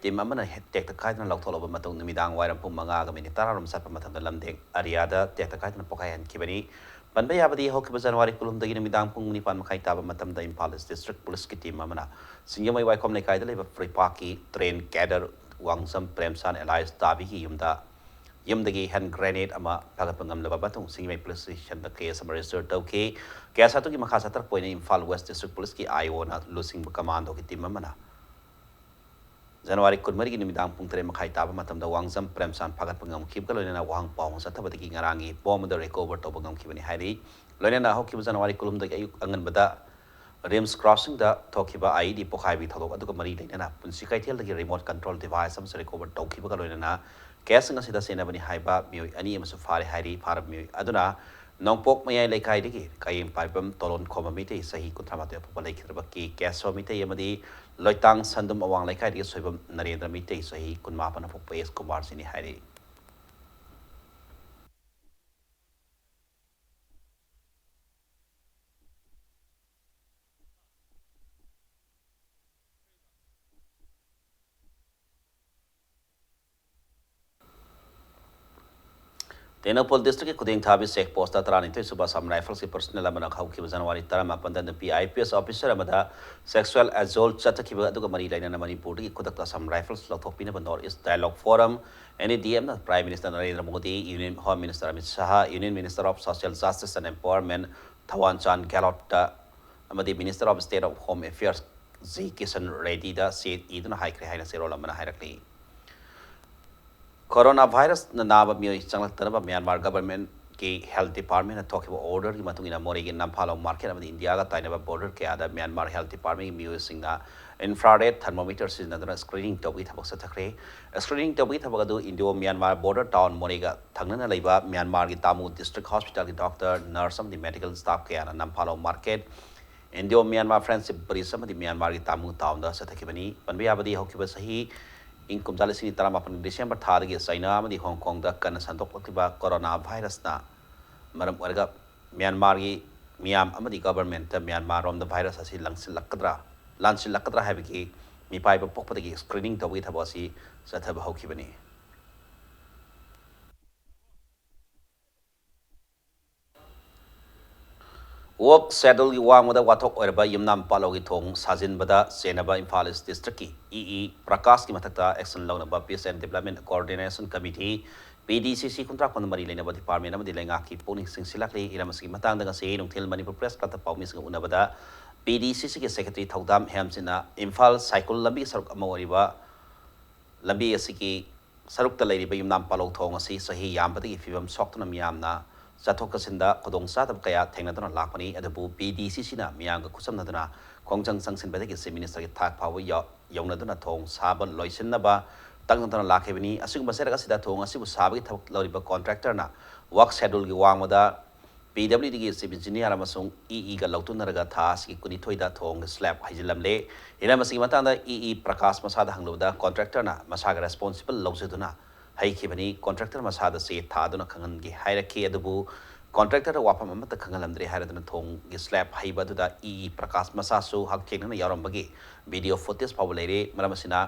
ꯇꯤꯝ ꯑꯃꯅ ꯍꯦꯛ ꯇꯦꯛꯇ ꯀꯥꯏꯗꯅ ꯂꯧꯊꯣꯛꯂꯕ ꯃꯇꯨꯡ ꯅꯨꯃꯤꯗꯥꯡ ꯋꯥꯏꯔꯝ ꯄꯨꯡ ꯃꯉꯥꯒ ꯃꯤꯅꯤꯠ ꯇꯔꯥꯔꯣꯝ ꯆꯠꯄ ꯃꯇꯝꯗ ꯂꯝꯗꯦꯡ ꯑꯔꯤꯌꯥꯗ ꯇꯦꯛꯇ ꯀꯥꯏꯗꯅ ꯄꯣꯈꯥꯏꯍꯟꯈꯤꯕꯅꯤ꯫ ꯄꯟꯕ ꯌꯥꯕꯗꯤ ꯍꯧꯈꯤꯕ ꯖꯅꯋꯥꯔꯤ ꯀꯨꯟꯍꯨꯝꯗꯒꯤ ꯅꯨꯃꯤꯗꯥꯡ ꯄꯨꯡ ꯅꯤꯄꯥꯟ ꯃꯈꯥꯏ ꯇꯥꯕ ꯃꯇꯝꯗ ꯏꯝꯐꯥꯜ ꯏꯁ ꯗꯤꯁꯇ꯭ꯔꯤꯛ ꯄꯨꯂꯤꯁꯀꯤ ꯇꯤꯝ ꯑꯃꯅ ꯁꯤꯡꯖꯃꯩ ꯋꯥꯏꯈꯣꯝ ꯂꯩꯀꯥꯏꯗ ꯂꯩꯕ ꯐ꯭ꯔꯤꯄꯥꯛꯀꯤ ꯇ꯭ꯔꯦꯟ ꯀꯦꯗꯔ ꯋꯥꯡꯖꯝ ꯄ꯭ꯔꯦꯝꯆꯥꯟ ꯑꯦꯂꯥꯏꯁ ꯇꯥꯕꯤꯒꯤ ꯌꯨꯝꯗ ꯌꯨꯝꯗꯒꯤ ꯍꯦꯟ ꯒ꯭ꯔꯦꯅꯦꯗ ꯑꯃ ꯐꯥꯒꯠꯄ ꯉꯝꯂꯕ ꯃꯇꯨꯡ ꯁꯤꯡꯖꯃꯩ ꯄꯨꯂꯤꯁ ꯁ꯭ꯇꯦꯁꯟꯗ ꯀꯦꯁ ꯑꯃ ꯔꯦꯖꯤꯁꯇꯔ ꯇꯧꯈꯤ꯫ ꯀꯦꯁ ꯑꯗꯨꯒꯤ ꯃꯈꯥ ꯆꯠꯊꯔꯛꯄ ꯑꯣꯏꯅ ꯏꯝꯐꯥꯜ ꯋꯦꯁ ꯗꯤꯁꯇ꯭ꯔꯤꯛ ꯄꯨꯂꯤꯁꯀꯤ ꯑꯥꯏ ꯑꯣꯅ ꯂꯨꯆꯤꯡꯕ ꯀꯃꯥꯟꯗꯣꯒꯤ ꯇꯤꯝ ꯑꯃꯅ ꯖꯅꯋꯥꯔꯤ ꯀꯨꯟꯃꯔꯤꯒꯤ ꯅꯨꯃꯤꯗꯥꯡ ꯄꯨꯡ ꯇꯔꯦꯠ ꯃꯈꯥꯏ ꯇꯥꯕ ꯃꯇꯝꯗ ꯋꯥꯡꯖꯝ ꯄ꯭ꯔꯦꯝꯆꯥꯟ ꯐꯥꯒꯠꯄ ꯉꯝꯈꯤꯕꯒ ꯂꯣꯏꯅꯅ ꯋꯥꯍꯪ ꯄꯥꯎꯍꯪ ꯆꯠꯊꯕꯗꯒꯤ ꯉꯔꯥꯡꯒꯤ ꯕꯣꯝ ꯑꯗꯨ ꯔꯤꯀꯣꯚꯔ ꯇꯧꯕ ꯉꯝꯈꯤꯕꯅꯤ ꯍꯥꯏꯔꯤ꯫ ꯂꯣꯏꯅꯅ ꯍꯧꯈꯤꯕ ꯖꯅꯋꯥꯔꯤ ꯀꯨꯟꯍꯨꯝꯗꯣꯏꯒꯤ ꯑꯌꯨꯛ ꯑꯉꯟꯕꯗ ꯔꯤꯝꯁ ꯀ꯭ꯔꯣꯁꯤꯡꯗ ꯊꯣꯛꯈꯤꯕ ꯑꯥꯏꯏꯗꯤ ꯄꯣꯈꯥꯏꯕꯒꯤ ꯊꯧꯗꯣꯛ ꯑꯗꯨꯒ ꯃꯔꯤ ꯂꯩꯅꯅ ꯄꯨꯟꯁꯤ ꯀꯩꯊꯦꯜꯗꯒꯤ ꯔꯤꯃꯣꯠ ꯀꯟꯇ꯭ꯔꯣꯜ ꯗꯤꯚꯥꯏꯁ ꯑꯃꯁꯨ ꯔꯤꯀꯣꯚꯔ ꯇꯧꯈꯤꯕꯒ ꯂꯣꯏꯅꯅ ꯀꯦꯁꯁꯤꯡ ꯑꯁꯤꯗ ꯆꯦꯟꯅꯕꯅꯤ ꯍꯥꯏꯕ ꯃꯤꯑꯣꯏ ꯑꯅꯤ ꯑꯃꯁꯨ ꯐꯥꯔꯦ ꯍꯥꯏꯔꯤ꯫ ꯐꯥꯔꯕ ꯃꯤꯑꯣꯏ ꯑꯗꯨꯅ ꯅꯣꯡꯄꯣꯛ ꯃꯌꯥꯏ ꯂꯩꯀꯥꯏꯗꯒꯤ ꯀꯥꯌꯦꯝ ꯄꯥꯏꯕꯝ ꯇꯣꯂꯣꯟ ꯈꯣꯝꯕ ꯃꯤꯇꯩ ꯆꯍꯤ ꯀꯨꯟꯊ꯭ꯔꯥ ꯃꯥꯊꯣꯏ ꯑꯄꯣꯛꯄ ꯂꯩꯈꯤꯗ꯭ꯔꯕ ꯀꯦ ꯀꯦꯁꯣ ꯃꯤꯇꯩ ꯑꯃꯗꯤ ꯂꯣꯏꯇꯥꯡ ꯁꯟꯗꯨꯝ ꯑꯋꯥꯡ ꯂꯩꯀꯥꯏꯗꯒꯤ ꯁꯣꯏꯕꯝ ꯅꯔꯦꯟꯗ꯭ꯔ ꯃꯤꯇꯩ ꯆꯍꯤ ꯀꯨꯟꯃꯥꯄꯟ ꯑꯄꯣꯛꯄ ꯑꯦꯁ ꯀꯨꯃꯥꯔꯖꯤꯅꯤ ꯍꯥꯏꯔꯤ꯫ ꯇꯦꯡꯅꯧꯄꯜ ꯗꯤꯁꯇ꯭ꯔꯤꯛꯀꯤ ꯈꯨꯗꯦꯡꯊꯥꯕꯤ ꯆꯦꯛ ꯄꯣꯁꯇ ꯇꯔꯥꯅꯤꯊꯣꯏ ꯁꯨꯕ ꯑꯁꯥꯝ ꯔꯥꯏꯐꯜꯁꯀꯤ ꯄꯔꯁꯣꯅꯦꯜ ꯑꯃꯅ ꯍꯧꯈꯤꯕ ꯖꯅꯋꯥꯔꯤ ꯇꯔꯥꯃꯥꯄꯟꯗ ꯅꯨꯄꯤ ꯑꯥꯏ ꯄꯤ ꯑꯦꯁ ꯑꯣꯐꯤꯁꯔ ꯑꯃꯗ ꯁꯦꯛꯁꯨꯑꯦꯜ ꯑꯦꯖꯣꯜꯠ ꯆꯠꯊꯈꯤꯕ ꯑꯗꯨꯒ ꯃꯔꯤ ꯂꯩꯅꯅ ꯃꯅꯤꯄꯨꯔꯗꯒꯤ ꯈꯨꯗꯛꯇ ꯑꯁꯥꯝ ꯔꯥꯏꯐꯜꯁ ꯂꯧꯊꯣꯛꯄꯤꯅꯕ north east dialogue forum, N E D ꯑꯦꯝꯅ prime minister Narendra Modi, union home minister Amit Shah, union minister of social justice and empowerment Thawar Chand ꯒꯦꯍꯂꯣꯠꯇ ꯑꯃꯗꯤ minister of state of home affairs G Kishan ꯔꯦꯗꯤꯗ ꯆꯦ ꯏꯗꯨꯅ ꯍꯥꯏꯈ꯭ꯔꯦ ꯍꯥꯏꯅ ꯆꯦꯔꯣꯜ ꯑꯃꯅ ꯍꯥꯏꯔꯛꯂꯤ꯫ ꯀꯣꯔꯣꯅꯥ ꯚꯥꯏꯔꯁꯅ ꯅꯥꯕ ꯃꯤꯑꯣꯏ ꯆꯪꯂꯛꯇꯅꯕ ꯃ꯭ꯌꯥꯟꯃꯥꯔ ꯒꯚꯔꯟꯃꯦꯟꯠꯀꯤ ꯍꯦꯜꯊ ꯗꯤꯄꯥꯔꯠꯃꯦꯟꯠꯅ ꯊꯣꯛꯈꯤꯕ ꯑꯣꯔꯗꯔꯒꯤ ꯃꯇꯨꯡ ꯏꯟꯅ ꯃꯣꯔꯦꯒꯤ ꯅꯝꯐꯥꯂꯣꯡ ꯃꯥꯔꯀꯦꯠ ꯑꯃꯗꯤ ꯏꯟꯗꯤꯌꯥꯒ ꯇꯥꯏꯅꯕ ꯕꯣꯔꯗꯔ ꯀꯌꯥꯗ ꯃ꯭ꯌꯥꯟꯃꯥꯔ ꯍꯦꯜꯊ ꯗꯤꯄꯥꯔꯠꯃꯦꯟꯠꯀꯤ ꯃꯤꯑꯣꯏꯁꯤꯡꯅ ꯏꯟꯐ꯭ꯔꯥꯔꯦꯗ ꯊꯔꯃꯣꯃꯤꯇꯔ ꯁꯤꯖꯤꯟꯅꯗꯨꯅ ꯁ꯭ꯀ꯭ꯔꯤꯅꯤꯡ ꯇꯧꯕꯒꯤ ꯊꯕꯛ ꯆꯠꯊꯈ꯭ꯔꯦ꯫ ꯁ꯭ꯀ꯭ꯔꯤꯅꯤꯡ ꯇꯧꯕꯒꯤ ꯊꯕꯛ ꯑꯗꯨ ꯏꯟꯗꯤꯌꯣ ꯃ꯭ꯌꯥꯟꯃꯥꯔ ꯕꯣꯔꯗꯔ ꯇꯥꯎꯟ ꯃꯣꯔꯦꯒ ꯊꯪꯅꯅ ꯂꯩꯕ ꯃ꯭ꯌꯥꯟꯃꯥꯔꯒꯤ ꯇꯥꯃꯨ ꯗꯤꯁꯇ꯭ꯔꯤꯛ ꯍꯣꯁꯄꯤꯇꯥꯜꯒꯤ ꯗꯣꯛꯇꯔ, ꯅꯔꯁ ꯑꯃꯗꯤ ꯃꯦꯗꯤꯀꯦꯜ ꯁ꯭ꯇꯥꯐ ꯀꯌꯥꯅ ꯅꯝꯐꯥꯂꯣꯡ ꯃꯥꯔꯀꯦꯠ, ꯏꯟꯗꯤꯌꯣ ꯃ꯭ꯌꯥꯟꯃꯥꯔ ꯐ꯭ꯔꯦꯟꯗꯁꯤꯞ ꯕ꯭ꯔꯤꯖ ꯑꯃꯗꯤ ꯃ꯭ꯌꯥꯟꯃꯥꯔꯒꯤ ꯇꯥꯃꯨ ꯇꯥꯎꯟꯗ ꯆꯠꯊꯈꯤꯕꯅꯤ꯫ ꯄꯟꯕ ꯌꯥꯕꯗꯤ, ꯍꯧꯈꯤꯕ ꯆꯍꯤ ꯏꯪ ꯀꯨꯝꯖꯥ ꯂꯤꯁꯤꯡ ꯑꯅꯤ ꯇꯔꯥꯃꯥꯄꯟꯒꯤ ꯗꯤꯁꯦꯝꯕꯔ ꯊꯥꯗꯒꯤ ꯆꯥꯏꯅꯥ ꯑꯃꯗꯤ ꯍꯣꯡ ꯀꯣꯡꯗ ꯀꯟꯅ ꯁꯟꯗꯣꯛꯂꯛꯂꯤꯕ ꯀꯣꯔꯣꯅꯥ ꯚꯥꯏꯔꯁꯅ ꯃꯔꯝ ꯑꯣꯏꯔꯒ ꯃ꯭ꯌꯥꯟꯃꯥꯔꯒꯤ ꯃꯤꯌꯥꯝ ꯑꯃꯗꯤ ꯒꯚꯔꯟꯃꯦꯟꯠꯇ ꯃ꯭ꯌꯥꯟꯃꯥꯔꯔꯣꯝꯗ ꯚꯥꯏꯔꯁ ꯑꯁꯤ ꯂꯪꯁꯤꯜꯂꯛꯀꯗ꯭ꯔꯥ, ꯂꯥꯟꯁꯤꯜꯂꯛꯀꯗ꯭ꯔꯥ ꯍꯥꯏꯕꯒꯤ ꯃꯤꯄꯥꯏꯕ ꯄꯣꯛꯄꯗꯒꯤ ꯁ꯭ꯀ꯭ꯔꯤꯅꯤꯡ ꯇꯧꯕꯒꯤ ꯊꯕꯛ ꯑꯁꯤ ꯆꯠꯊꯕ ꯍꯧꯈꯤꯕꯅꯤ꯫ ꯋꯣꯛ ꯁꯦꯗꯨꯜꯒꯤ ꯋꯥꯡꯃꯗ ꯋꯥꯊꯣꯛ ꯑꯣꯏꯔꯕ ꯌꯨꯝꯅꯥꯝ ꯄꯥꯂꯧꯒꯤ ꯊꯣꯡ ꯁꯥꯖꯤꯟꯕꯗ ꯆꯦꯟꯅꯕ ꯏꯝꯐꯥꯜ ꯏꯁ ꯗꯤꯁꯇ꯭ꯔꯤꯛꯀꯤ ꯏ ꯏ ꯄ꯭ꯔꯀꯥꯁꯀꯤ ꯃꯊꯛꯇ ꯑꯦꯛꯁꯟ ꯂꯧꯅꯕ peace and development coordination committee, P D C C, ꯈꯨꯟꯗ꯭ꯔꯥꯛꯄꯝꯗ ꯃꯔꯤ ꯂꯩꯅꯕ ꯗꯤꯄꯥꯔꯠꯃꯦꯟ ꯑꯃꯗꯤ ꯂꯩꯉꯥꯛꯀꯤ ꯄꯨꯛꯅꯤꯡ ꯆꯤꯡꯁꯤꯜꯂꯛꯂꯤ꯫ ꯏꯔꯝ ꯑꯁꯤꯒꯤ ꯃꯇꯥꯡꯗ ꯉꯁꯤ ꯅꯨꯡꯊꯤꯜ ꯃꯅꯤꯄꯨꯔ ꯄ꯭ꯔꯦꯁ ꯀ꯭ꯂꯕꯇ ꯄꯥꯎꯃꯤꯁꯤꯡꯒ ꯎꯅꯕꯗ ꯄꯤ ꯗꯤ ꯁꯤ ꯁꯤꯒꯤ ꯁꯦꯀ꯭ꯔꯦꯇꯔꯤ ꯊꯧꯗꯥꯝ ꯍꯦꯝꯆꯤꯠꯅ ꯏꯝꯐꯥꯜ ꯁꯥꯏꯀꯨꯜ ꯂꯝꯕꯤꯒꯤ ꯁꯔꯨꯛ ꯑꯃ ꯑꯣꯏꯔꯤꯕ ꯂꯝꯕꯤ ꯑꯁꯤꯒꯤ ꯁꯔꯨꯛꯇ ꯂꯩꯔꯤꯕ ꯌꯨꯝꯅꯥꯝ ꯄꯥꯂꯧ ꯊꯣꯡ ꯑꯁꯤ ꯆꯍꯤ ꯌꯥꯝꯕꯗꯒꯤ ꯐꯤꯕꯝ ꯁꯣꯛꯇꯨꯅ ꯃꯤꯌꯥꯝꯅ ꯆꯠꯊꯣꯛ ꯆꯠꯁꯤꯟꯗ ꯈꯨꯗꯣꯡꯆꯥꯗꯕ ꯀꯌꯥ ꯊꯦꯡꯅꯗꯨꯅ ꯂꯥꯛꯄꯅꯤ꯫ ꯑꯗꯨꯕꯨ ꯄꯤ ꯗꯤ ꯁꯤ ꯁꯤꯅ ꯃꯤꯌꯥꯝꯒ ꯈꯨꯠꯁꯝꯅꯗꯨꯅ ꯈꯣꯡꯖꯪ ꯆꯪꯁꯤꯟꯕꯗꯒꯤ ꯆꯤꯐ ꯃꯤꯅꯤꯁꯇꯔꯒꯤ ꯊꯥꯛ ꯐꯥꯎꯕ ꯌꯧ-, ꯌꯧꯅꯗꯨꯅ ꯊꯣꯡ ꯁꯥꯕ ꯂꯣꯏꯁꯤꯟꯅꯕ ꯇꯪꯅꯗꯨꯅ ꯂꯥꯛꯈꯤꯕꯅꯤ꯫ ꯑꯁꯤꯒꯨꯝꯕ ꯆꯩꯔꯛ ꯑꯁꯤꯗ ꯊꯣꯡ ꯑꯁꯤꯕꯨ ꯁꯥꯕꯒꯤ ꯊꯕꯛ ꯂꯧꯔꯤꯕ ꯀꯣꯟꯇ꯭ꯔꯦꯛꯇꯔꯅ ꯋꯥꯔꯛ ꯁꯦꯗꯨꯜꯒꯤ ꯋꯥꯡꯃꯗ ꯄꯤ ꯗꯕ꯭ꯂꯤꯎ ꯗꯤꯒꯤ ꯆꯤꯐ ꯏꯟꯖꯤꯅꯤꯌꯥꯔ ꯑꯃꯁꯨꯡ ꯏ ꯏꯒ ꯂꯧꯊꯣꯛꯅꯔꯒ ꯊꯥ ꯑꯁꯤꯒꯤ ꯀꯨꯟꯅꯤꯊꯣꯏꯗ ꯊꯣꯡꯒꯤ ꯁ꯭ꯂꯦꯕ ꯍꯩꯖꯤꯜꯂꯝꯂꯦ꯫ ꯍꯤꯔꯝ ꯑꯁꯤꯒꯤ ꯃꯇꯥꯡꯗ ꯏ ꯏ ꯄ꯭ꯔꯀꯥꯁ ꯃꯁꯥꯗ ꯍꯪꯂꯨꯕꯗ ꯀꯣꯟꯇ꯭ꯔꯦꯛꯇꯔꯅ ꯃꯁꯥꯒ ꯔꯦꯁꯄꯣꯟꯁꯤꯕꯜ ꯂꯧꯖꯗꯨꯅ ꯍꯩꯈꯤꯕꯅꯤ꯫ ꯀꯣꯟꯇ꯭ꯔꯦꯛꯇꯔ ꯃꯁꯥꯗ ꯆꯦ ꯊꯥꯗꯨꯅ ꯈꯪꯍꯟꯒꯦ ꯍꯥꯏꯔꯛꯈꯤ꯫ ꯑꯗꯨꯕꯨ ꯀꯣꯟꯇ꯭ꯔꯦꯛꯇꯔꯗ ꯋꯥꯐꯝ ꯑꯃꯠꯇ ꯈꯪꯍꯜꯂꯝꯗ꯭ꯔꯦ ꯍꯥꯏꯔꯗꯨꯅ ꯊꯣꯡꯒꯤ ꯁ꯭ꯂꯦꯕ ꯍꯩꯕ ꯑꯗꯨꯗ ꯏ ꯏ ꯄ꯭ꯔꯀꯥꯁ ꯃꯁꯥꯁꯨ ꯍꯛꯊꯦꯡꯅꯅ ꯌꯥꯎꯔꯝꯕꯒꯤ ꯚꯤꯗꯤꯑꯣ ꯐꯨꯇꯦꯖ ꯐꯥꯎꯕ ꯂꯩꯔꯦ꯫ ꯃꯔꯝ ꯑꯁꯤꯅ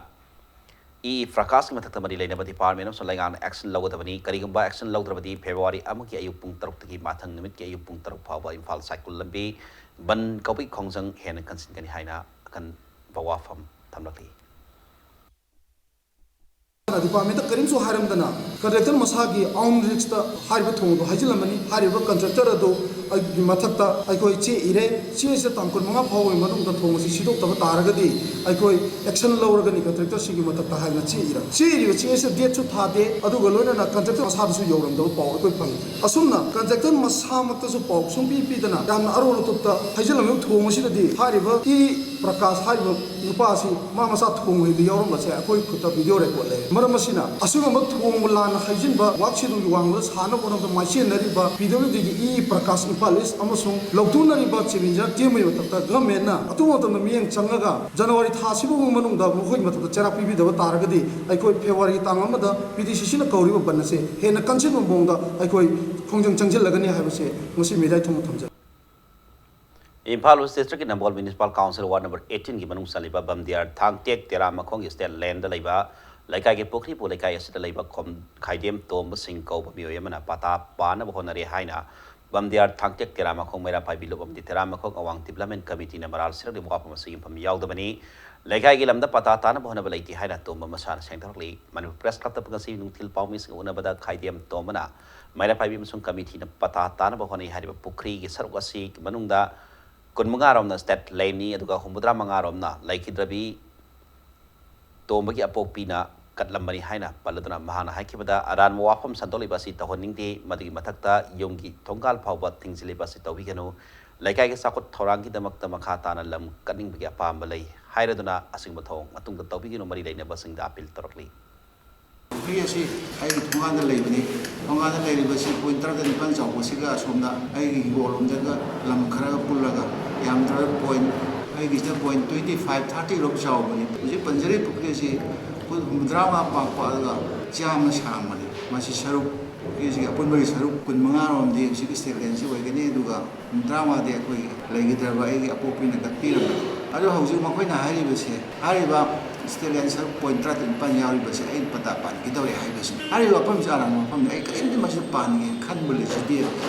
ꯏ ꯏ ꯄ꯭ꯔꯀꯥꯁꯀꯤ ꯃꯊꯛꯇ ꯃꯔꯤ ꯂꯩꯅꯕ ꯗꯤꯄꯥꯔꯠꯃꯦꯟ ꯑꯃꯁꯨꯡ ꯂꯩꯉꯥꯛꯅ ꯑꯦꯛꯁꯟ ꯂꯧꯒꯗꯕꯅꯤ꯫ ꯀꯔꯤꯒꯨꯝꯕ ꯑꯦꯛꯁꯟ ꯂꯧꯗ꯭ꯔꯕꯗꯤ ꯐꯦꯕ꯭ꯔꯨꯋꯥꯔꯤ ꯑꯃꯒꯤ ꯑꯌꯨꯛ ꯄꯨꯡ ꯇꯔꯨꯛꯇꯒꯤ ꯃꯊꯪ ꯅꯨꯃꯤꯠꯀꯤ ꯑꯌꯨꯛ ꯄꯨꯡ ꯇꯔꯨꯛ ꯐꯥꯎꯕ ꯏꯝꯐꯥꯜ ꯁꯥꯏꯀꯨꯜ ꯂꯝꯕꯤ ꯕꯟ ꯀꯧꯕꯒꯤ ꯈꯣꯡꯖꯪ ꯍꯦꯟꯅ ꯀꯟꯁꯤꯟꯒꯅꯤ ꯍꯥꯏꯅ ꯑꯀꯟꯕ ꯋꯥꯐꯝ ꯊꯝꯂꯛꯂꯤ꯫ ꯗꯤꯄꯥꯔꯠꯃꯦꯟꯇ ꯀꯔꯤꯝꯁꯨ ꯍꯥꯏꯔꯝꯗꯅ ꯀꯟꯇ꯭ꯔꯦꯛꯇꯔ ꯃꯁꯥꯒꯤ ꯑꯥꯎꯟ ꯔꯤꯛꯁꯇ ꯍꯥꯏꯔꯤꯕ ꯊꯣꯡ ꯑꯗꯨ ꯍꯩꯖꯤꯜꯂꯝꯃꯅꯤ꯫ ꯍꯥꯏꯔꯤꯕ ꯀꯟꯇ꯭ꯔꯦꯛꯇꯔ ꯑꯗꯨ ꯑꯩꯒꯤ ꯃꯊꯛꯇ ꯑꯩꯈꯣꯏ ꯆꯦ ꯏꯔꯦ꯫ ꯆꯦ ꯑꯁꯤꯗ ꯇꯥꯡ ꯀꯨꯟꯃꯉꯥ ꯐꯥꯎꯕꯒꯤ ꯃꯅꯨꯡꯗ ꯊꯣꯡ ꯑꯁꯤ ꯁꯤꯗꯣꯛꯇꯕ ꯇꯥꯔꯒꯗꯤ ꯑꯩꯈꯣꯏ ꯑꯦꯛꯁꯟ ꯂꯧꯔꯒꯅꯤ ꯀꯟꯇ꯭ꯔꯦꯛꯇꯔꯁꯤꯒꯤ ꯃꯊꯛꯇ ꯍꯥꯏꯅ ꯆꯦ ꯏꯔꯦ꯫ ꯆꯦ ꯏꯔꯤꯕ ꯆꯦ ꯑꯁꯤꯗ ꯗꯦꯠꯁꯨ ꯊꯥꯗꯦ, ꯑꯗꯨꯒ ꯂꯣꯏꯅꯅ ꯀꯟꯇ꯭ꯔꯦꯛꯇꯔ ꯃꯁꯥꯗꯁꯨ ꯌꯧꯔꯝꯗꯕ ꯄꯥꯎ ꯑꯩꯈꯣꯏ ꯐꯪꯉꯤ꯫ ꯑꯁꯨꯝꯅ ꯀꯟꯇ꯭ꯔꯦꯛꯇꯔ ꯃꯁꯥꯃꯛꯇꯁꯨ ꯄꯥꯎ ꯁꯨꯡꯄꯤ ꯄꯤꯗꯅ ꯌꯥꯝꯅ ꯑꯔꯣꯟ ꯑꯇꯨꯞꯇ ꯍꯩꯖꯤꯜꯂꯝꯃꯤꯕ ꯊꯣꯡ ꯑꯁꯤꯗꯗꯤ ꯍꯥꯏꯔꯤꯕ ꯏ ꯄ꯭ꯔꯀꯥꯁ ꯍꯥꯏꯔꯤꯕ ꯅꯨꯄꯥ ꯑꯁꯤ ꯃꯥ ꯃꯁꯥ ꯊꯣꯡ ꯍꯩꯕꯗ ꯌꯥꯎꯔꯝꯕꯁꯦ ꯑꯩꯈꯣꯏ ꯈꯨꯠꯇ ꯚꯤꯗꯤꯑꯣ ꯔꯦꯀꯣꯔꯗ ꯂꯩ꯫ ꯃꯔꯝ ꯑꯁꯤꯅ ꯑꯁꯤꯒꯨꯝꯕ ꯊꯣꯡꯕ ꯂꯥꯟꯅ ꯍꯩꯖꯤꯟꯕ ꯋꯥꯔꯛ ꯁꯦꯗꯨꯜꯒꯤ ꯋꯥꯡꯃꯗ ꯁꯥꯅꯕ ꯍꯣꯠꯅꯕꯗ ꯃꯥꯏꯁꯦꯟꯅꯔꯤꯕ ꯄꯤ ꯗꯕ꯭ꯂꯤꯎ ꯗꯤꯒꯤ ꯏ ꯄ꯭ꯔꯀꯥꯁ ꯏꯝꯐꯥꯜ ꯏꯁ ꯑꯃꯁꯨꯡ ꯂꯧꯊꯣꯛꯅꯔꯤꯕ ꯆꯤꯞ ꯏꯟꯖꯤꯅꯤꯌꯥꯔ ꯇꯦꯝꯕꯒꯤ ꯃꯊꯛꯇ ꯒꯚꯔꯟꯃꯦꯟꯠꯅ ꯑꯊꯨꯕ ꯃꯇꯝꯗ ꯃꯤꯠꯌꯦꯡ ꯆꯪꯉꯒ ꯖꯅꯋꯥꯔꯤ ꯊꯥ ꯑꯁꯤꯐꯥꯎꯕꯒꯤ ꯃꯅꯨꯡꯗ ꯃꯈꯣꯏꯒꯤ ꯃꯊꯛꯇ ꯆꯩꯔꯥꯛ ꯄꯤꯕꯤꯗꯕ ꯇꯥꯔꯒꯗꯤ ꯑꯩꯈꯣꯏ ꯐꯦꯕ꯭ꯔꯨꯋꯥꯔꯤꯒꯤ ꯇꯥꯡ ꯑꯃꯗ ꯄꯤ ꯗꯤ ꯁꯤ ꯁꯤꯅ ꯀꯧꯔꯤꯕ ꯕꯟ ꯑꯁꯦ ꯍꯦꯟꯅ ꯀꯟꯁꯤꯟꯕ ꯃꯑꯣꯡꯗ ꯑꯩꯈꯣꯏ ꯈꯣꯡꯖꯪ ꯆꯪꯁꯤꯜꯂꯒꯅꯤ ꯍꯥꯏꯕꯁꯦ ꯉꯁꯤ ꯃꯤꯗꯤꯌꯥꯒꯤ ꯊꯣꯡꯕ ꯊꯝꯖꯔꯤ꯫ ꯏꯝꯐꯥꯜ ꯋꯦꯁ ꯗꯤꯁꯇ꯭ꯔꯤꯛꯀꯤ ꯅꯝꯕꯣꯜ ꯃ꯭ꯌꯨꯅꯤꯁꯤꯄꯥꯜ ꯀꯥꯎꯟꯁꯤꯜ ꯋꯥꯔꯗ ꯅꯝꯕꯔ ꯑꯩꯠꯇꯤꯟꯒꯤ ꯃꯅꯨꯡ ꯆꯜꯂꯤꯕ ꯕꯝꯗꯤꯌꯥꯔ ꯊꯥꯡꯇꯦꯛ ꯇꯦꯔꯥ ꯃꯈꯣꯡꯒꯤ ꯁ꯭ꯇꯦꯠ ꯂꯦꯟꯗ ꯂꯩꯕ ꯂꯩꯀꯥꯏꯒꯤ ꯄꯨꯈ꯭ꯔꯤꯄꯨ ꯂꯩꯀꯥꯏ ꯑꯁꯤꯗ ꯂꯩꯕ ꯈꯣꯝ-, ꯈꯥꯏꯗꯦꯝ ꯇꯣꯝꯕ ꯁꯤꯡ ꯀꯧꯕ ꯃꯤꯑꯣꯏ ꯑꯃꯅ ꯄꯇꯥ ꯄꯥꯅꯕ ꯍꯣꯠꯅꯔꯦ ꯍꯥꯏꯅ ꯕꯝꯗꯤꯌꯥꯔ ꯊꯥꯡꯇꯦꯛ ꯇꯦꯔꯥ ꯃꯈꯣꯡ ꯃꯩꯔꯥ ꯄꯥꯏꯕꯤ ꯂꯨꯞ ꯑꯃꯗꯤ ꯇꯦꯔꯥ ꯃꯈꯣꯡ ꯑꯋꯥꯡ ꯗꯤꯕ꯭ꯂꯞꯃꯦꯟ ꯀꯃꯤꯇꯤꯅ ꯃꯔꯥꯜ ꯁꯤꯔꯛꯂꯤꯕ ꯋꯥꯐꯝ ꯑꯁꯤ ꯌꯨꯝꯐꯝ ꯌꯥꯎꯗꯕꯅꯤ꯫ ꯂꯩꯀꯥꯏꯒꯤ ꯂꯝꯗ ꯄꯇꯥ ꯇꯥꯅꯕ ꯍꯣꯠꯅꯕ ꯂꯩꯇꯦ ꯍꯥꯏꯅ ꯇꯣꯝꯕ ꯃꯁꯥꯅ ꯁꯦꯡꯗꯣꯔꯛꯂꯤ꯫ ꯃꯅꯤꯄꯨꯔ ꯄ꯭ꯔꯦꯁ ꯀ꯭ꯂꯕꯇ ꯉꯁꯤ ꯅꯨꯡꯊꯤꯜ ꯄꯥꯎꯃꯤꯁꯤꯡꯒ ꯎꯅꯕꯗ ꯈꯥꯏꯗꯦꯝ ꯇꯣꯝꯕꯅ ꯃꯩꯔꯥ ꯄꯥꯏꯕꯤ ꯑꯃꯁꯨꯡ ꯀꯃꯤꯇꯤꯅ ꯄꯇꯥ ꯇꯥꯅꯕ ꯍꯣꯠꯅꯩ ꯍꯥꯏꯔꯤꯕ ꯄꯨꯈ꯭ꯔꯤꯒꯤ ꯁꯔꯨꯛ ꯑꯁꯤ ꯃꯅꯨꯡꯗ ꯀꯨꯟꯃꯉꯥ ꯔꯣꯝꯅ ꯁ꯭ꯇꯦꯠ ꯂꯦꯟꯅꯤ, ꯑꯗꯨꯒ ꯍꯨꯝꯐꯨꯇꯔꯥ ꯃꯉꯥ ꯔꯣꯝꯅ ꯂꯩꯈꯤꯗ꯭ꯔꯕꯤ ꯇꯣꯝꯕꯒꯤ ꯑꯄꯣꯛꯄꯤꯅ ꯆꯠꯂꯝꯕꯅꯤ ꯍꯥꯏꯅ ꯄꯜꯂꯗꯨꯅ ꯃꯍꯥꯛꯅ ꯍꯥꯏꯈꯤꯕꯗ, ꯑꯔꯥꯟꯕ ꯋꯥꯐꯝ ꯁꯟꯗꯣꯛꯂꯤꯕ ꯑꯁꯤ ꯇꯧꯍꯟꯅꯤꯡꯗꯦ, ꯃꯗꯨꯒꯤ ꯃꯊꯛꯇ ꯌꯨꯝꯒꯤ ꯊꯣꯡꯒꯥꯜ ꯐꯥꯎꯕ ꯊꯤꯡꯖꯤꯜꯂꯤꯕ ꯑꯁꯤ ꯇꯧꯕꯤꯒꯅꯨ, ꯂꯩꯀꯥꯏꯒꯤ ꯆꯥꯎꯈꯠ ꯊꯧꯔꯥꯡꯒꯤꯗꯃꯛꯇ ꯃꯈꯥ ꯇꯥꯅ ꯂꯝ ꯀꯠꯅꯤꯡꯕꯒꯤ ꯑꯄꯥꯝꯕ ꯂꯩ ꯍꯥꯏꯔꯗꯨꯅ ꯑꯁꯤꯒꯨꯝꯕ ꯊꯧꯑꯣꯡ ꯃꯇꯨꯡꯗ ꯇꯧꯕꯤꯒꯅꯨ ꯃꯔꯤ ꯂꯩꯅꯕꯁꯤꯡꯗ ꯑꯄꯤꯜ ꯇꯧꯔꯛꯂꯤ꯫ ꯄꯨꯈ꯭ꯔꯤ ꯑꯁꯤ ꯑꯩꯒꯤ ꯊꯣꯡꯒꯥꯟꯗ ꯂꯩꯕꯅꯤ꯫ ꯊꯣꯡꯒꯥꯟꯗ ꯂꯩꯔꯤꯕꯁꯤ ꯄꯣꯏꯟ ꯇꯔꯥꯇꯔꯦꯠ ꯅꯤꯄꯥꯜ ꯆꯥꯎꯕꯁꯤꯒ ꯑꯁꯣꯝꯗ ꯑꯩꯒꯤ ꯍꯤꯡꯒꯣꯜ ꯂꯣꯝꯗꯒ ꯂꯝ ꯈꯔꯒ ꯄꯨꯜꯂꯒ ꯌꯥꯝꯗ꯭ꯔꯕ ꯄꯣꯏꯟ, ꯑꯩꯒꯤꯁꯤꯅ ꯄꯣꯏꯟ ꯇ꯭ꯋꯦꯟꯇꯤ ꯐꯥꯏꯚ ꯊꯥꯔꯇꯤ ꯂꯣꯝ ꯆꯥꯎꯕꯅꯤ꯫ ꯍꯧꯖꯤꯛ ꯄꯟꯖꯔꯤꯕ ꯄꯨꯈ꯭ꯔꯤ ꯑꯁꯤ ꯐꯨꯠ ꯍꯨꯝꯐꯨꯇꯔꯥꯃꯉꯥ ꯄꯥꯛꯄ ꯑꯗꯨꯒ ꯆꯥꯝꯃ ꯁꯥꯡꯕꯅꯤ꯫ ꯃꯁꯤ ꯁꯔꯨꯛ, ꯄꯨꯈ꯭ꯔꯤꯁꯤꯒꯤ ꯑꯄꯨꯟꯕꯒꯤ ꯁꯔꯨꯛ ꯀꯨꯟꯃꯉꯥ ꯔꯣꯝꯗꯤ ꯍꯧꯖꯤꯛꯀꯤ ꯁ꯭ꯇꯦꯠ ꯂꯦꯟꯁꯤ ꯑꯣꯏꯒꯅꯤ, ꯑꯗꯨꯒ ꯍꯨꯝꯐꯨꯇꯔꯥꯃꯉꯥꯗꯤ ꯑꯩꯈꯣꯏꯒꯤ ꯂꯩꯈꯤꯗ꯭ꯔꯕ ꯑꯩꯒꯤ ꯑꯄꯣꯛꯄꯤꯅ ꯀꯠꯄꯤꯔꯝꯕꯅꯤ꯫ ꯑꯗꯨ ꯍꯧꯖꯤꯛ ꯃꯈꯣꯏꯅ ꯍꯥꯏꯔꯤꯕꯁꯦ, ꯍꯥꯏꯔꯤꯕ ꯁ꯭ꯇꯦꯠ ꯂꯦꯟ ꯁꯔꯨꯛ ꯄꯣꯏꯟ ꯇꯔꯥꯇꯔꯦꯠ ꯅꯤꯄꯥꯜ ꯌꯥꯎꯔꯤꯕꯁꯦ ꯑꯩꯅ ꯄꯇꯥ ꯄꯥꯟꯒꯗꯧꯔꯦ ꯍꯥꯏꯕꯁꯤꯅꯤ꯫ ꯍꯥꯏꯔꯤꯕ ꯋꯥꯐꯝꯁꯦ ꯑꯔꯥꯟꯕ ꯋꯥꯐꯝꯅꯤ꯫ ꯑꯩ ꯀꯔꯤꯝꯇ ꯃꯁꯤꯗ ꯄꯥꯟꯒꯦꯅ ꯈꯟꯕ ꯂꯩꯖꯗꯦ꯫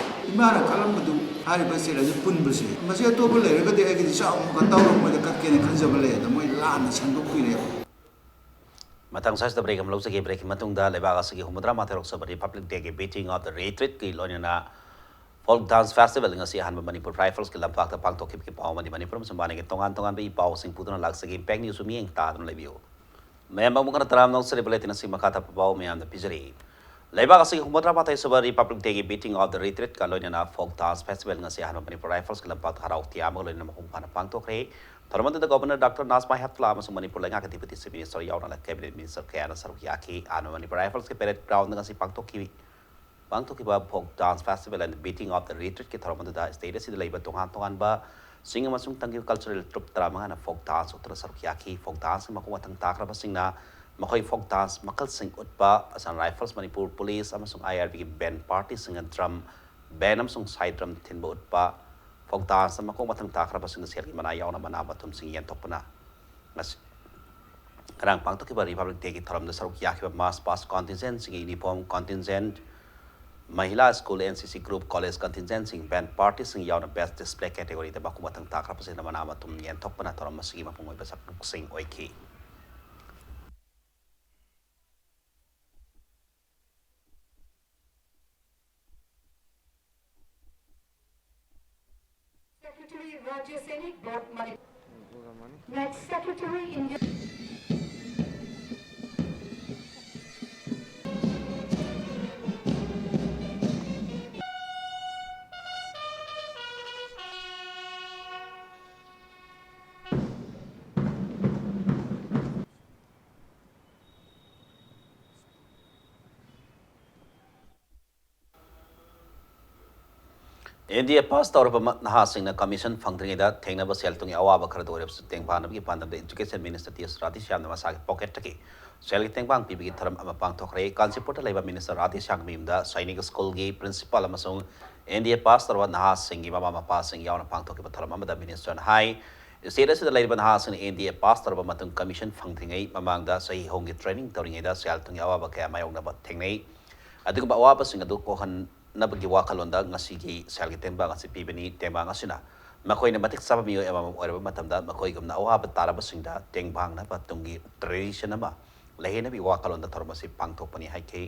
ꯏꯃꯥꯅ ꯀꯠꯂꯝꯕꯗꯨ ꯍꯥꯏꯔꯤꯕ ꯁ꯭ꯇꯦꯠ ꯂꯦꯟꯁꯦ ꯄꯨꯟꯕꯁꯦ꯫ ꯃꯁꯤ ꯑꯇꯣꯞꯄ ꯂꯩꯔꯒꯗꯤ ꯑꯩꯒꯤꯗꯤ ꯆꯥꯎꯅ ꯀꯠꯇꯧꯔ ꯃꯣꯏꯗ ꯀꯠꯀꯦꯅ ꯈꯟꯖꯕ ꯂꯩ, ꯑꯗꯣ ꯃꯣꯏ ꯂꯥꯟꯅ ꯁꯟꯗꯣꯛꯄꯤꯔꯦꯕ꯫ ꯃꯊꯪ ꯁ꯭ꯋꯥꯏꯁꯤꯗ ꯕ꯭ꯔꯦꯛ ꯑꯃ ꯂꯧꯖꯒꯦ꯫ ꯕ꯭ꯔꯦꯛꯀꯤ ꯃꯇꯨꯡꯗ ꯂꯩꯕꯥꯛ ꯑꯁꯤꯒꯤ ꯍꯨꯝꯐꯨꯇꯔꯥ ꯃꯥꯊꯣꯏꯔꯣꯛ ꯁꯨꯕ ꯔꯤꯄꯕ꯭ꯂꯤꯛ ꯗꯦꯒꯤ ꯕꯤꯇꯤꯡ ꯑꯣꯐ ꯗ ꯔꯤꯇ꯭ꯔꯤꯠꯀꯤ ꯂꯣꯏꯅꯅ ꯐꯣꯛ ꯗꯥꯟꯁ ꯐꯦꯁꯇꯤꯚꯦꯜ ꯉꯁꯤ ꯑꯍꯥꯟꯕ ꯃꯅꯤꯄꯨꯔ ꯔꯥꯏꯐꯜꯁꯀꯤ ꯂꯝꯄꯥꯛꯇ ꯄꯥꯡꯊꯣꯛꯈꯤꯕꯒꯤ ꯄꯥꯎ ꯑꯃꯗꯤ ꯃꯅꯤꯄꯨꯔ ꯑꯃꯁꯨꯡ ꯃꯥꯂꯦꯝꯒꯤ ꯇꯣꯉꯥꯟ ꯇꯣꯉꯥꯟꯕ ꯏ ꯄꯥꯎꯁꯤꯡ ꯄꯨꯗꯨꯅ ꯂꯥꯛꯆꯒꯦ꯫ ꯏꯝꯄꯦꯛ ꯅ꯭ꯌꯨꯁꯁꯨ ꯃꯤꯠꯌꯦꯡ ꯇꯥꯗꯨꯅ ꯂꯩꯕꯤꯌꯨ꯫ ꯃꯌꯥꯝ ꯑꯃꯨꯛ ꯍꯟꯅ ꯇꯔꯥꯝꯅ ꯑꯣꯛꯆꯔꯤ꯫ ꯕꯨꯂꯦꯇꯤꯟ ꯑꯁꯤ ꯃꯈꯥ ꯇꯥꯕ ꯄꯥꯎ ꯃꯌꯥꯝꯗ ꯄꯤꯖꯔꯤ꯫ ꯂꯩꯕꯥꯛ ꯑꯁꯤꯒꯤ ꯍꯨꯝꯐꯨꯇꯔꯥ ꯃꯥꯊꯣꯏ ꯁꯨꯕ ꯔꯤꯄꯕ꯭ꯂꯤꯛ ꯗꯦꯒꯤ ꯕꯤꯇꯤꯡ ꯑꯣꯐ ꯗ ꯔꯤꯇ꯭ꯔꯤꯠꯀ ꯂꯣꯏꯅꯅ ꯐꯣꯛ ꯗꯥꯟꯁ ꯐꯦꯁꯇꯤꯚꯦꯜ ꯉꯁꯤ ꯑꯍꯥꯟꯕ ꯃꯅꯤꯄꯨꯔ ꯔꯥꯏꯐꯜꯁꯀꯤ ꯂꯝꯄꯥꯛꯇ ꯍꯔꯥꯎ ꯇꯌꯥꯝꯕꯒ ꯂꯣꯏꯅꯅ ꯃꯄꯨꯡ ꯐꯥꯅ ꯄꯥꯡꯊꯣꯛꯈ꯭ꯔꯦ꯫ ꯊꯧꯔꯝ ꯑꯗꯨꯗ ꯒꯣꯚꯔꯅꯔ ꯗꯥꯛꯇꯔ ꯅꯥꯖꯃꯥ ꯍꯦꯞꯇꯨꯂꯥ ꯑꯃꯁꯨꯡ ꯃꯅꯤꯄꯨꯔ ꯂꯩꯉꯥꯛꯀꯤ ꯗꯤꯄ꯭ꯌꯨꯇꯤ ꯆꯤꯐ ꯃꯤꯅꯤꯁꯇꯔ ꯌꯥꯎꯅ ꯀꯦꯕꯤꯅꯦꯠ ꯃꯤꯅꯤꯁꯇꯔ ꯀꯌꯥꯅ ꯁꯔꯨꯛ ꯌꯥꯈꯤ꯫ ꯑꯍꯥꯟꯕ ꯃꯅꯤꯄꯨꯔ ꯔꯥꯏꯐꯜꯁꯀꯤ ꯄꯦꯔꯦꯗ ꯒ꯭ꯔꯥꯎꯟꯗ ꯉꯁꯤ ꯄꯥꯡꯊꯣꯛꯈꯤ꯫ ꯄꯥꯡꯊꯣꯛꯈꯤꯕ folk dance festival and beating of the ꯔꯤꯇ꯭ꯔꯤꯠꯀꯤ ꯊꯧꯔꯝ ꯑꯗꯨꯗ ꯁ꯭ꯇꯦꯠ ꯑꯁꯤꯗ ꯂꯩꯕ ꯇꯣꯉꯥꯟ ꯇꯣꯉꯥꯟꯕ ꯁꯤꯡ ꯑꯃꯁꯨꯡ ꯇꯪꯒꯤ ꯀꯜꯆꯔꯦꯜ ꯇ꯭ꯔꯨꯞ ꯇꯔꯥꯃꯉꯥꯅ ꯐꯣꯛ ꯗꯥꯟꯁ ꯎꯠꯇꯨꯅ ꯁꯔꯨꯛ ꯌꯥꯈꯤ꯫ ꯐꯣꯛ ꯗꯥꯟꯁꯀꯤ ꯃꯈꯣꯡ ꯃꯊꯪ ꯇꯥꯈ꯭ꯔꯕꯁꯤꯡꯅ ꯃꯈꯣꯏ ꯐꯣꯛ ꯗꯥꯟꯁ ꯃꯈꯜꯁꯤꯡ ꯎꯠꯄ, ꯑꯁꯥꯝ ꯔꯥꯏꯐꯜꯁ, ꯃꯅꯤꯄꯨꯔ ꯄꯨꯂꯤꯁ ꯑꯃꯁꯨꯡ ꯑꯥꯏ ꯑꯥꯔ ꯕꯤꯒꯤ ꯕꯦꯟ ꯄꯥꯔꯇꯤꯁꯤꯡꯅ ꯗ꯭ꯔꯝ ꯕꯦꯟ ꯑꯃꯁꯨꯡ ꯁꯥꯏ ꯗ꯭ꯔꯝ ꯊꯤꯟꯕ ꯎꯠꯄ, ꯐꯣꯛ ꯗꯥꯟꯁꯇ ꯃꯈꯣꯡ ꯃꯊꯪ ꯇꯥꯈ꯭ꯔꯕꯁꯤꯡꯗ ꯁꯦꯜꯒꯤ ꯃꯅꯥ ꯌꯥꯎꯅ ꯃꯅꯥ ꯃꯊꯨꯝꯁꯤꯡ ꯌꯦꯟꯊꯣꯛꯄꯅ ꯉꯁꯤ, ꯉꯔꯥꯡ ꯄꯥꯡꯊꯣꯛꯈꯤꯕ ꯔꯤꯄꯕ꯭ꯂꯤꯛ ꯗꯦꯒꯤ ꯊꯧꯔꯝꯗ ꯁꯔꯨꯛ ꯌꯥꯈꯤꯕ ꯃꯥꯔꯆ ꯄꯥꯁ ꯀꯟꯇꯤꯟꯖꯦꯟꯠꯁꯤꯡꯒꯤ uniform contingent, Mahila school, N C C group, college ꯀꯟꯇꯤꯟꯖꯦꯟꯠꯁꯤꯡ, ꯕꯦꯟ ꯄꯥꯔꯇꯤꯁꯤꯡ ꯌꯥꯎꯅ ꯕꯦꯁ ꯗꯤꯁꯄ꯭ꯂꯦ ꯀꯦꯇꯦꯒꯣꯔꯤꯗ ꯃꯈꯣꯡ ꯃꯊꯪ ꯇꯥꯈ꯭ꯔꯕꯁꯤꯡꯅ ꯃꯅꯥ ꯃꯊꯨꯝ ꯌꯦꯟꯊꯣꯛꯄꯅ ꯊꯧꯔꯝ ꯑꯁꯤꯒꯤ ꯃꯄꯨꯡ ꯑꯣꯏꯕ ꯁꯔꯨꯛꯁꯤꯡ ꯑꯣꯏꯈꯤ꯫ Secretary Rajya Sainik, Board Manipur. Next Secretary India. N D A pass ꯇꯧꯔꯕ ꯃ-, ꯅꯍꯥꯁꯤꯡꯅ ꯀꯃꯤꯁꯟ ꯐꯪꯗ꯭ꯔꯤꯉꯩꯗ ꯊꯦꯡꯅꯕ ꯁꯦꯜ ꯊꯨꯝꯒꯤ ꯑꯋꯥꯕ ꯈꯔꯗ ꯑꯣꯏꯔꯕꯁꯨ ꯇꯦꯡꯕꯥꯡꯅꯕꯒꯤ ꯄꯥꯟꯗꯝꯗ Education Minister ꯇꯤ ꯑꯦꯁ ꯔꯥꯙꯦꯁ꯭ꯌꯥꯝꯅ ꯃꯁꯥꯒꯤ ꯄꯣꯀꯦꯠꯇꯒꯤ ꯁꯦꯜꯒꯤ ꯇꯦꯡꯕꯥꯡ ꯄꯤꯕꯒꯤ ꯊꯧꯔꯝ ꯑꯃ ꯄꯥꯡꯊꯣꯛꯈ꯭ꯔꯦ꯫ ꯀꯥꯟꯆꯤꯄꯨꯔꯗ ꯂꯩꯕ ꯃꯤꯅꯤꯁꯇꯔ ꯔꯥꯙꯦꯁ꯭ꯌꯥꯝꯒꯤ ꯃꯌꯨꯝꯗ ꯁꯥꯏꯅꯤꯛ ꯁ꯭ꯀꯨꯜꯒꯤ ꯄ꯭ꯔꯤꯟꯁꯤꯄꯥꯜ ꯑꯃꯁꯨꯡ ꯑꯦꯟ ꯗꯤ ꯑꯦ ꯄꯥꯁ ꯇꯧꯔꯕ ꯅꯍꯥꯁꯤꯡꯒꯤ ꯃꯃꯥ ꯃꯄꯥꯁꯤꯡ ꯌꯥꯎꯅ ꯄꯥꯡꯊꯣꯛꯈꯤꯕ ꯊꯧꯔꯝ ꯑꯃꯗ ꯃꯤꯅꯤꯁꯇꯔꯅ ꯍꯥꯏ, ꯁ꯭ꯇꯦꯠ ꯑꯁꯤꯗ ꯂꯩꯔꯤꯕ ꯅꯍꯥꯁꯤꯡꯅ ꯑꯦꯟ ꯗꯤ ꯑꯦ ꯄꯥꯁ ꯇꯧꯔꯕ ꯃꯇꯨꯡ ꯀꯃꯤꯁꯟ ꯐꯪꯗ꯭ꯔꯤꯉꯩ ꯃꯃꯥꯡꯗ ꯆꯍꯤ ꯑꯍꯨꯝꯒꯤ ꯇ꯭ꯔꯦꯅꯤꯡ ꯇꯧꯔꯤꯉꯩꯗ ꯁꯦꯜ ꯊꯨꯝꯒꯤ ꯑꯋꯥꯕ ꯀꯌꯥ ꯃꯥꯌꯣꯛꯅꯕ ꯊꯦꯡꯅꯩ꯫ ꯑꯗꯨꯒꯨꯝꯕ ꯑꯋꯥꯕꯁꯤꯡ ꯑꯗꯨ ꯀꯣꯛꯍꯟꯅꯕꯒꯤ ꯋꯥꯈꯜꯂꯣꯟꯗ ꯉꯁꯤꯒꯤ ꯁꯦꯜꯒꯤ ꯇꯦꯡꯕꯥꯡ ꯑꯁꯤ ꯄꯤꯕꯅꯤ꯫ ꯇꯦꯡꯕꯥꯡ ꯑꯁꯤꯅ ꯃꯈꯣꯏꯅ ꯃꯇꯤꯛ ꯆꯥꯕ ꯃꯤꯑꯣꯏ ꯑꯃꯃꯝ ꯑꯣꯏꯔꯕ ꯃꯇꯝꯗ ꯃꯈꯣꯏꯒꯨꯝꯅ ꯑꯋꯥꯕ ꯇꯥꯔꯕꯁꯤꯡꯗ ꯇꯦꯡꯕꯥꯡꯅꯕ ꯇꯨꯡꯒꯤ ꯇ꯭ꯔꯦꯗꯤꯁꯟ ꯑꯃ ꯂꯩꯍꯟꯅꯕꯒꯤ ꯋꯥꯈꯜꯂꯣꯟꯗ ꯊꯧꯔꯝ ꯑꯁꯤ ꯄꯥꯡꯊꯣꯛꯄꯅꯤ ꯍꯥꯏꯈꯤ꯫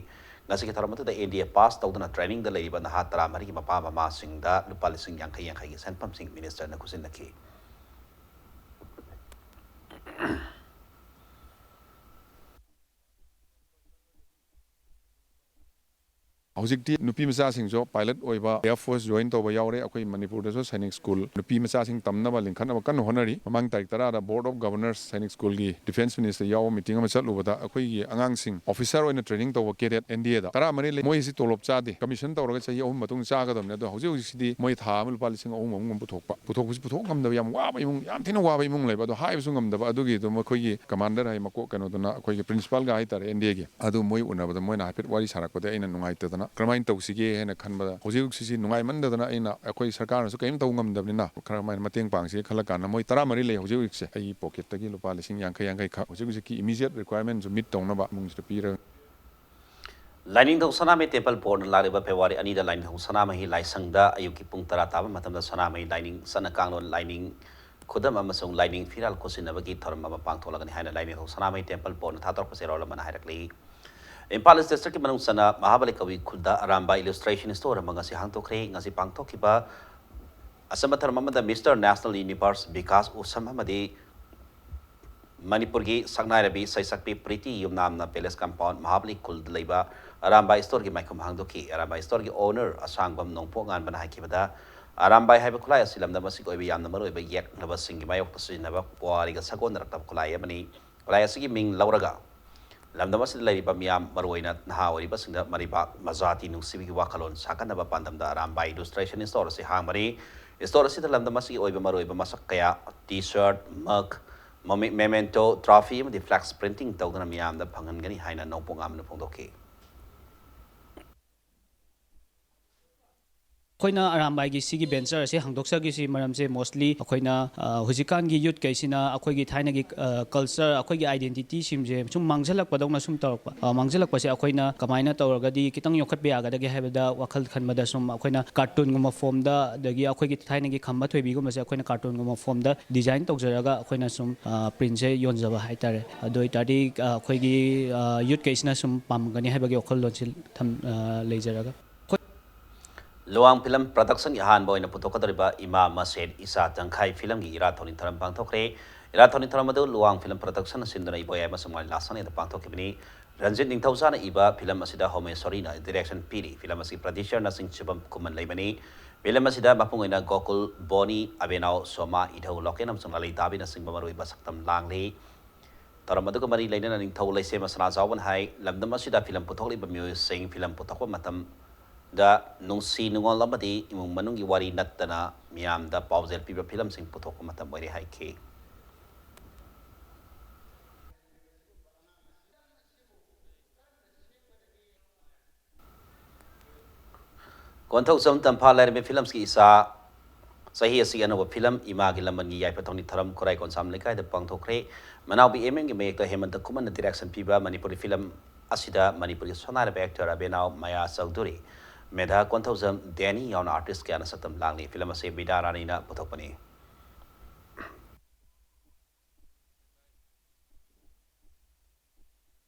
ꯉꯁꯤꯒꯤ ꯊꯧꯔꯝ ꯑꯗꯨꯗ ꯑꯦꯟ ꯗꯤ ꯑꯦ ꯄꯥꯁ ꯇꯧꯗꯨꯅ ꯇ꯭ꯔꯦꯅꯤꯡꯗ ꯂꯩꯔꯤꯕ ꯅꯍꯥ ꯇꯔꯥꯃꯔꯤꯒꯤ ꯃꯄꯥ ꯃꯃꯥꯁꯤꯡꯗ ꯂꯨꯄꯥ ꯂꯤꯁꯤꯡ ꯌꯥꯡꯈꯩ ꯌꯥꯡꯈꯩꯒꯤ ꯁꯦꯟꯐꯝꯁꯤꯡ ꯃꯤꯅꯤꯁꯇꯔꯅ ꯈꯨꯠꯁꯤꯟꯅꯈꯤ꯫ ꯍꯧꯖꯤꯛꯇꯤ ꯅꯨꯄꯤ ꯃꯆꯥꯁꯤꯡꯁꯨ ꯄꯥꯏꯂꯠ ꯑꯣꯏꯕ, ꯑꯦꯌꯔ ꯐꯣꯔꯁ ꯖꯣꯏꯟ ꯇꯧꯕ ꯌꯥꯎꯔꯦ꯫ ꯑꯩꯈꯣꯏ ꯃꯅꯤꯄꯨꯔꯗꯁꯨ ꯁꯥꯏꯅꯤꯛ ꯁ꯭ꯀꯨꯜ ꯅꯨꯄꯤ ꯃꯆꯥꯁꯤꯡ ꯇꯝꯅꯕ ꯂꯤꯡꯈꯠꯅꯕ ꯀꯟꯅ ꯍꯣꯠꯅꯔꯤ꯫ ꯃꯃꯥꯡ ꯇꯥꯔꯤꯛ ꯇꯔꯥꯗ Board of Governors ꯁꯥꯏꯅꯤꯛ ꯁ꯭ꯀꯨꯜꯒꯤ ꯗꯤꯐꯦꯟꯁ ꯃꯤꯅꯤꯁꯇꯔ ꯌꯥꯎꯕ ꯃꯤꯇꯤꯡ ꯑꯃ ꯆꯠꯂꯨꯕꯗ ꯑꯩꯈꯣꯏꯒꯤ ꯑꯉꯥꯡꯁꯤꯡ ꯑꯣꯐꯤꯁꯔ ꯑꯣꯏꯅ ꯇ꯭ꯔꯦꯅꯤꯡ ꯇꯧꯕ ꯀꯦꯗꯦꯠ ꯑꯦꯟ ꯗꯤ ꯑꯦꯗ ꯇꯔꯥꯃꯔꯤ ꯂꯩ꯫ ꯃꯣꯏꯁꯤ ꯇꯣꯂꯣꯞ ꯆꯥꯗꯦ, ꯀꯃꯤꯁꯟ ꯇꯧꯔꯒ ꯆꯍꯤ ꯑꯍꯨꯝ ꯃꯇꯨꯡ ꯆꯥꯒꯗꯕꯅꯤ꯫ ꯑꯗꯣ ꯍꯧꯖꯤꯛ ꯍꯧꯖꯤꯛꯁꯤꯗꯤ ꯃꯣꯏ ꯊꯥ ꯑꯃ ꯂꯨꯄꯥ ꯂꯤꯁꯤꯡ ꯑꯍꯨꯝ ꯑꯍꯨꯝꯒꯨꯝꯕ ꯄꯨꯊꯣꯛꯄ, ꯄꯨꯊꯣꯛꯄꯁꯤ ꯄꯨꯊꯣꯛ ꯉꯝꯗꯕ ꯌꯥꯝ ꯋꯥꯕ ꯏꯃꯨꯡ, ꯌꯥꯝ ꯊꯤꯅ ꯋꯥꯕ ꯏꯃꯨꯡ ꯂꯩꯕ꯫ ꯑꯗꯣ ꯍꯥꯏꯕꯁꯨ ꯉꯝꯗꯕ꯫ ꯑꯗꯨꯒꯤ ꯑꯗꯨꯝ ꯑꯩꯈꯣꯏꯒꯤ ꯀꯃꯥꯟꯗꯔ ꯍꯥꯏ ꯃꯀꯣꯛ ꯀꯩꯅꯣꯗꯨꯅ, ꯑꯩꯈꯣꯏꯒꯤ ꯄ꯭ꯔꯤꯟꯁꯤꯄꯥꯜꯒ ꯍꯥꯏꯇꯥꯔꯦ ꯑꯦꯟ ꯗꯤ ꯑꯦꯒꯤ, ꯑꯗꯨ ꯃꯣꯏ ꯎꯅꯕꯗ ꯃꯣꯏꯅ ꯍꯥꯏꯐꯦꯠ ꯋꯥꯔꯤ ꯁꯥꯔꯛꯄꯗ ꯑꯩꯅ ꯅꯨꯡꯉꯥꯏꯇꯗꯅ ꯀꯔꯝꯍꯥꯏꯅ ꯇꯧꯁꯤꯒꯦ ꯍꯥꯏꯅ ꯈꯟꯕꯗ, ꯍꯧꯖꯤꯛ ꯍꯧꯖꯤꯛꯁꯤ ꯅꯨꯡꯉꯥꯏꯃꯟꯗꯗꯅ ꯑꯩꯅ, ꯑꯩꯈꯣꯏ ꯁꯔꯀꯥꯔꯅꯁꯨ ꯀꯔꯤꯝ ꯇꯧ ꯉꯝꯗꯕꯅꯤꯅ ꯈꯔ ꯃꯥꯏꯅ ꯃꯇꯦꯡ ꯄꯥꯡꯁꯤꯒꯦ ꯈꯜꯂ ꯀꯥꯟꯗ ꯃꯣꯏ ꯇꯔꯥꯃꯔꯤ ꯂꯩ ꯍꯧꯖꯤꯛ ꯍꯧꯖꯤꯛꯁꯦ꯫ ꯑꯩꯒꯤ ꯄꯣꯀꯦꯠꯇꯒꯤ ꯂꯨꯄꯥ ꯂꯤꯁꯤꯡ ꯌꯥꯡꯈꯩ ꯌꯥꯡꯈꯩ ꯈꯛ ꯍꯧꯖꯤꯛ ꯍꯧꯖꯤꯛꯀꯤ ꯏꯃꯤꯗꯤꯌꯦꯠ ꯔꯤꯀ꯭ꯋꯥꯏꯔꯃꯦꯟꯁꯨ ꯃꯤꯠ ꯇꯧꯅꯕ ꯏꯃꯨꯡꯁꯤꯗ ꯄꯤꯔꯒ ꯂꯥꯏꯅꯤꯡꯊꯧ ꯁꯅꯥꯃꯍꯤ ꯇꯦꯝꯄꯜ ꯕꯣꯔꯗꯅ ꯂꯥꯛꯂꯤꯕ ꯐꯦꯕ꯭ꯔꯨꯋꯥꯔꯤ ꯑꯅꯤꯗ ꯂꯥꯏꯅꯤꯡꯊꯧ ꯁꯅꯥꯃꯍꯤ ꯂꯥꯏꯁꯪꯗ ꯑꯌꯨꯛꯀꯤ ꯄꯨꯡ ꯇꯔꯥ ꯇꯥꯕ ꯃꯇꯝꯗ ꯁꯅꯥꯃꯍꯤ ꯂꯥꯏꯅꯤꯡ ꯆꯠꯅ ꯀꯥꯡꯂꯣꯟ, ꯂꯥꯏꯅꯤꯡ ꯈꯨꯗꯝ ꯑꯃꯁꯨꯡ ꯂꯥꯏꯅꯤꯡ ꯐꯤꯔꯥꯜ ꯈꯨꯠꯁꯤꯟꯅꯕꯒꯤ ꯊꯧꯔꯝ ꯑꯃ ꯄꯥꯡꯊꯣꯛꯂꯒꯅꯤ ꯍꯥꯏꯅ ꯂꯥꯏꯅꯤꯡꯊꯧ ꯁꯅꯥꯃꯍꯤ ꯇꯦꯝꯄꯜ ꯕꯣꯔꯗꯅ ꯊꯥꯗꯣꯔꯛꯄ ꯆꯦꯔꯣꯜ ꯑꯃꯅ ꯍꯥꯏꯔꯛꯂꯤ꯫ ꯏꯝꯐꯥꯜ ꯏꯁ ꯗꯤꯁꯇ꯭ꯔꯤꯛꯀꯤ ꯃꯅꯨꯡ ꯆꯟꯅ ꯃꯍꯥꯕꯂꯤ ꯀꯕꯨꯏ ꯈꯨꯜꯗ ꯑꯔꯥꯝꯕꯥꯏ ꯏꯂꯨꯁꯇ꯭ꯔꯦꯁꯟ ꯁ꯭ꯇꯣꯔ ꯑꯃ ꯉꯁꯤ ꯍꯥꯡꯗꯣꯛꯈ꯭ꯔꯦ꯫ ꯉꯁꯤ ꯄꯥꯡꯊꯣꯛꯈꯤꯕ ꯑꯆꯝꯕ ꯊꯧꯔꯝ ꯑꯃꯗ ꯃꯤꯁꯇꯔ ꯅꯦꯁꯅꯦꯜ ꯌꯨꯅꯤꯚꯔꯁ ꯕꯤꯀꯥꯁ ꯎꯁꯝ ꯑꯃꯗꯤ ꯃꯅꯤꯄꯨꯔꯒꯤ ꯁꯛꯅꯥꯏꯔꯕꯤ ꯁꯩꯁꯛꯄꯤ ꯄ꯭ꯔꯤꯇꯤ ꯌꯨꯝꯅꯥꯝꯅ ꯄꯦꯂꯦꯁ ꯀꯝꯄꯥꯎꯟ ꯃꯍꯥꯕꯂꯤ ꯈꯨꯜꯗ ꯂꯩꯕ ꯑꯔꯥꯝꯕꯥꯏ ꯁ꯭ꯇꯣꯔꯒꯤ ꯃꯥꯏꯈꯨꯝ ꯍꯥꯡꯗꯣꯛꯈꯤ꯫ ꯑꯔꯥꯝꯕꯥꯏ ꯁ꯭ꯇꯣꯔꯒꯤ ꯑꯣꯅꯔ ꯑꯁꯥꯡꯕꯝ ꯅꯣꯡꯄꯣꯛ ꯉꯥꯟꯕꯅ ꯍꯥꯏꯈꯤꯕꯗ, ꯑꯔꯥꯝꯕꯥꯏ ꯍꯥꯏꯕ ꯈꯨꯠꯂꯥꯏ ꯑꯁꯤ ꯂꯝꯗꯝ ꯑꯁꯤꯒꯤ ꯑꯣꯏꯕ ꯌꯥꯝꯅ ꯃꯔꯨꯑꯣꯏꯕ ꯌꯦꯛꯅꯕꯁꯤꯡꯒꯤ ꯃꯥꯌꯣꯛꯇ ꯁꯤꯖꯤꯟꯅꯕ ꯄꯨꯋꯥꯔꯤꯒ ꯁꯥꯒꯣꯟꯅꯔꯛꯂꯕ ꯈꯨꯠꯂꯥꯏ ꯑꯃꯅꯤ꯫ ꯈꯨꯠꯂꯥꯏ ꯑꯁꯤꯒꯤ ꯃꯤꯡ ꯂꯧꯔꯒ ꯂꯝꯗꯝ ꯑꯁꯤꯗ ꯂꯩꯔꯤꯕ ꯃꯤꯌꯥꯝ, ꯃꯔꯨꯑꯣꯏꯅ ꯅꯍꯥ ꯑꯣꯏꯔꯤꯕꯁꯤꯡꯗ ꯃꯔꯩꯕꯥꯛ ꯃꯖꯥꯇꯤ ꯅꯨꯡꯁꯤꯕꯒꯤ ꯋꯥꯈꯜꯂꯣꯟ ꯁꯥꯒꯠꯅꯕ ꯄꯥꯟꯗꯝꯗ ꯑꯔꯥꯝꯕꯥꯏ ꯏꯂꯨꯁꯇ꯭ꯔꯦꯁꯟ ꯁ꯭ꯇꯣꯔ ꯑꯁꯤ ꯍꯥꯡꯕꯅꯤ꯫ ꯁ꯭ꯇꯣꯔ ꯑꯁꯤꯗ ꯂꯝꯗꯝ ꯑꯁꯤꯒꯤ ꯑꯣꯏꯕ ꯃꯔꯨꯑꯣꯏꯕ ꯃꯁꯛ ꯀꯌꯥ, ꯇꯤ ꯁꯔꯠ, ꯃꯒ, ꯃꯣꯃꯦ-, ꯃꯦꯃꯦꯟꯇꯣ, ꯇ꯭ꯔꯣꯐꯤ ꯑꯃꯗꯤ ꯐ꯭ꯂꯦꯛꯁ ꯄ꯭ꯔꯤꯟꯇꯤꯡ ꯇꯧꯗꯨꯅ ꯃꯤꯌꯥꯝꯗ ꯐꯪꯍꯟꯒꯅꯤ ꯍꯥꯏꯅ ꯅꯣꯡꯄꯣꯛ ꯉꯥꯟꯕꯅ ꯐꯣꯡꯗꯣꯛꯈꯤ꯫ ꯑꯩꯈꯣꯏꯅ ꯑꯔꯥꯝꯕꯥꯏꯒꯤ ꯁꯤꯒꯤ ꯚꯦꯟꯆꯔ ꯑꯁꯤ ꯍꯥꯡꯗꯣꯛꯆꯈꯤꯁꯤ ꯃꯔꯝꯁꯦ ꯃꯣꯁꯂꯤ ꯑꯩꯈꯣꯏꯅ, ꯑ, ꯍꯧꯖꯤꯛꯀꯥꯟꯒꯤ ꯌꯨꯠꯈꯩꯁꯤꯅ ꯑꯩꯈꯣꯏꯒꯤ ꯊꯥꯏꯅꯒꯤ, ꯑ, ꯀꯜꯆꯔ, ꯑꯩꯈꯣꯏꯒꯤ ꯑꯥꯏꯗꯦꯟꯇꯤꯇꯤꯁꯤꯡꯁꯦ ꯁꯨꯝ ꯃꯥꯡꯁꯤꯜꯂꯛꯄꯗꯧꯅ ꯁꯨꯝ ꯇꯧꯔꯛꯄ꯫ ꯑ, ꯃꯥꯡꯁꯤꯜꯂꯛꯄꯁꯦ ꯑꯩꯈꯣꯏꯅ ꯀꯃꯥꯏꯅ ꯇꯧꯔꯒꯗꯤ ꯈꯤꯇꯪ ꯌꯣꯛꯈꯠꯄ ꯌꯥꯒꯗꯒꯦ ꯍꯥꯏꯕꯗ ꯋꯥꯈꯜ ꯈꯟꯕꯗ ꯁꯨꯝ ꯑꯩꯈꯣꯏꯅ ꯀꯥꯔꯇꯨꯟꯒꯨꯝꯕ ꯐꯣꯝꯗ, ꯑꯗꯒꯤ ꯑꯩꯈꯣꯏꯒꯤ ꯊꯥꯏꯅꯒꯤ ꯈꯝꯕ ꯊꯣꯏꯕꯤꯒꯨꯝꯕꯁꯦ ꯑꯩꯈꯣꯏꯅ ꯀꯥꯔꯇꯨꯟꯒꯨꯝꯕ ꯐꯣꯝꯗ ꯗꯤꯖꯥꯏꯟ ꯇꯧꯖꯔꯒ ꯑꯩꯈꯣꯏꯅ ꯁꯨꯝ, ꯑ, ꯄ꯭ꯔꯤꯟꯁꯦ ꯌꯣꯟꯖꯕ ꯍꯥꯏꯇꯥꯔꯦ꯫ ꯑꯗꯨ ꯑꯣꯏꯇꯥꯔꯗꯤ, ꯑ, ꯑꯩꯈꯣꯏꯒꯤ, ꯑ, ꯌꯨꯠꯈꯩꯁꯤꯅ ꯁꯨꯝ ꯄꯥꯝꯒꯅꯤ ꯍꯥꯏꯕꯒꯤ ꯋꯥꯈꯜꯂꯣꯟꯁꯤ ꯊꯝ-, ꯑ, ꯂꯩꯖꯔꯒ꯫ ꯑꯩꯈꯣꯏ ꯂꯨꯋꯥꯡ ꯐꯤꯂꯝ ꯄ꯭ꯔꯗꯛꯁꯟꯒꯤ ꯑꯍꯥꯟꯕ ꯑꯣꯏꯅ ꯄꯨꯊꯣꯛꯀꯗꯧꯔꯤꯕ ꯏꯃꯥ ꯃꯁꯦꯟ ꯏꯆꯥ ꯇꯪꯈꯥꯏ ꯐꯤꯂꯝꯒꯤ ꯏꯔꯥꯠ ꯊꯧꯅꯤ ꯊꯧꯔꯝ ꯄꯥꯡꯊꯣꯛꯈ꯭ꯔꯦ꯫ ꯏꯔꯥꯠ ꯊꯧꯅꯤ ꯊꯧꯔꯝ ꯑꯗꯨ ꯂꯨꯋꯥꯡ ꯐꯤꯂꯝ ꯄ꯭ꯔꯗꯛꯁꯟꯅ ꯁꯤꯟꯗꯨꯅ ꯏꯕꯣꯌꯥꯏ ꯑꯃꯁꯨꯡ ꯃꯥꯂꯤ ꯂꯥꯁꯥꯅꯦꯗ ꯄꯥꯡꯊꯣꯛꯈꯤꯕꯅꯤ꯫ ꯔꯟꯖꯤꯠ ꯅꯤꯡꯊꯧꯖꯥꯅ ꯏꯕ ꯐꯤꯂꯝ ꯑꯁꯤꯗ ꯍꯣꯃꯦꯁꯣꯔꯤꯅ ꯗꯤꯔꯦꯛꯁꯟ ꯄꯤꯔꯤ꯫ ꯐꯤꯂꯝ ꯑꯁꯤ ꯄ꯭ꯔꯗ꯭ꯌꯨꯁꯔ ꯅꯁꯤꯡ ꯁꯨꯚꯝ ꯀꯨꯃꯟ ꯂꯩꯕꯅꯤ꯫ ꯐꯤꯂꯝ ꯑꯁꯤꯗ ꯃꯄꯨꯡ ꯑꯣꯏꯅ ꯒꯣꯀꯨꯜ, ꯕꯣꯅꯤ, ꯑꯕꯦꯅꯥꯎ, ꯁꯣꯃꯥ, ꯏꯙꯧ ꯂꯣꯀꯦꯟ ꯑꯃꯁꯨꯡ ꯂꯂꯩꯇꯥꯕꯤꯅꯆꯤꯡꯕ ꯃꯔꯨꯑꯣꯏꯕ ꯁꯛꯇꯝ ꯂꯥꯡꯂꯤ꯫ ꯊꯧꯔꯝ ꯑꯗꯨꯒ ꯃꯔꯤ ꯂꯩꯅꯅ ꯅꯤꯡꯊꯧ ꯂꯩꯁꯦꯝꯕ ꯁꯅꯥꯖꯥꯎꯕꯅ ꯍꯥꯏ, ꯂꯝꯗꯝ ꯑꯁꯤꯗ ꯐꯤꯂꯝ ꯄꯨꯊꯣꯛꯂꯤꯕ ꯃꯤꯑꯣꯏꯁꯤꯡ ꯐꯤꯂꯝ ꯄꯨꯊꯣꯛꯄ ꯃꯇꯝꯗ ꯅꯨꯡꯁꯤ ꯅꯨꯡꯉꯣꯜ ꯑꯃꯗꯤ ꯏꯃꯨꯡ ꯃꯅꯨꯡꯒꯤ ꯋꯥꯔꯤ ꯅꯠꯇꯅ ꯃꯤꯌꯥꯝꯗ ꯄꯥꯎꯖꯦꯜ ꯄꯤꯕ ꯐꯤꯂꯝꯁꯤꯡ ꯄꯨꯊꯣꯛꯄ ꯃꯇꯝ ꯑꯣꯏꯔꯦ ꯍꯥꯏꯈꯤ꯫ ꯀꯣꯟꯊꯧꯖꯝ ꯇꯝꯐꯥ ꯂꯥꯏꯔꯦꯝꯕꯤ ꯐꯤꯂꯝꯁꯀꯤ ꯏꯆꯥ ꯆꯍꯤ ꯑꯁꯤꯒꯤ ꯑꯅꯧꯕ ꯐꯤꯂꯝ ꯏꯃꯥꯒꯤ ꯂꯃꯟꯒꯤ ꯌꯥꯏꯐ ꯊꯧꯅꯤ ꯊꯧꯔꯝ ꯈꯨꯔꯥꯏ ꯀꯣꯟꯁꯥꯝ ꯂꯩꯀꯥꯏꯗ ꯄꯥꯡꯊꯣꯛꯈ꯭ꯔꯦ꯫ ꯃꯅꯥꯎꯕꯤ ꯑꯦꯝ ꯑꯦꯝꯒꯤ ꯃꯌꯦꯛꯇ ꯍꯦꯃꯟꯇ ꯀꯨꯃꯟꯅ ꯗꯤꯔꯦꯛꯁꯟ ꯄꯤꯕ ꯃꯅꯤꯄꯨꯔꯤ ꯐꯤꯂꯝ ꯑꯁꯤꯗ ꯃꯅꯤꯄꯨꯔꯒꯤ ꯁꯣꯟꯅꯥꯏꯔꯕ ꯑꯦꯛꯇꯔ ꯑꯕꯦꯅꯥꯎ ꯃꯌꯥ ꯆꯧꯙꯨꯔꯤ, ꯃꯦꯙꯥ ꯀꯣꯟꯊꯧꯖꯝ, ꯗꯦꯅꯤ ꯌꯥꯎꯅ ꯑꯥꯔꯇꯤꯁ ꯀꯌꯥꯅ ꯁꯛꯇꯝ ꯂꯥꯡꯂꯤ꯫ ꯐꯤꯂꯝ ꯑꯁꯤ ꯕꯤꯗ꯭ꯌꯥ ꯔꯥꯅꯤꯅ ꯄꯨꯊꯣꯛꯄꯅꯤ꯫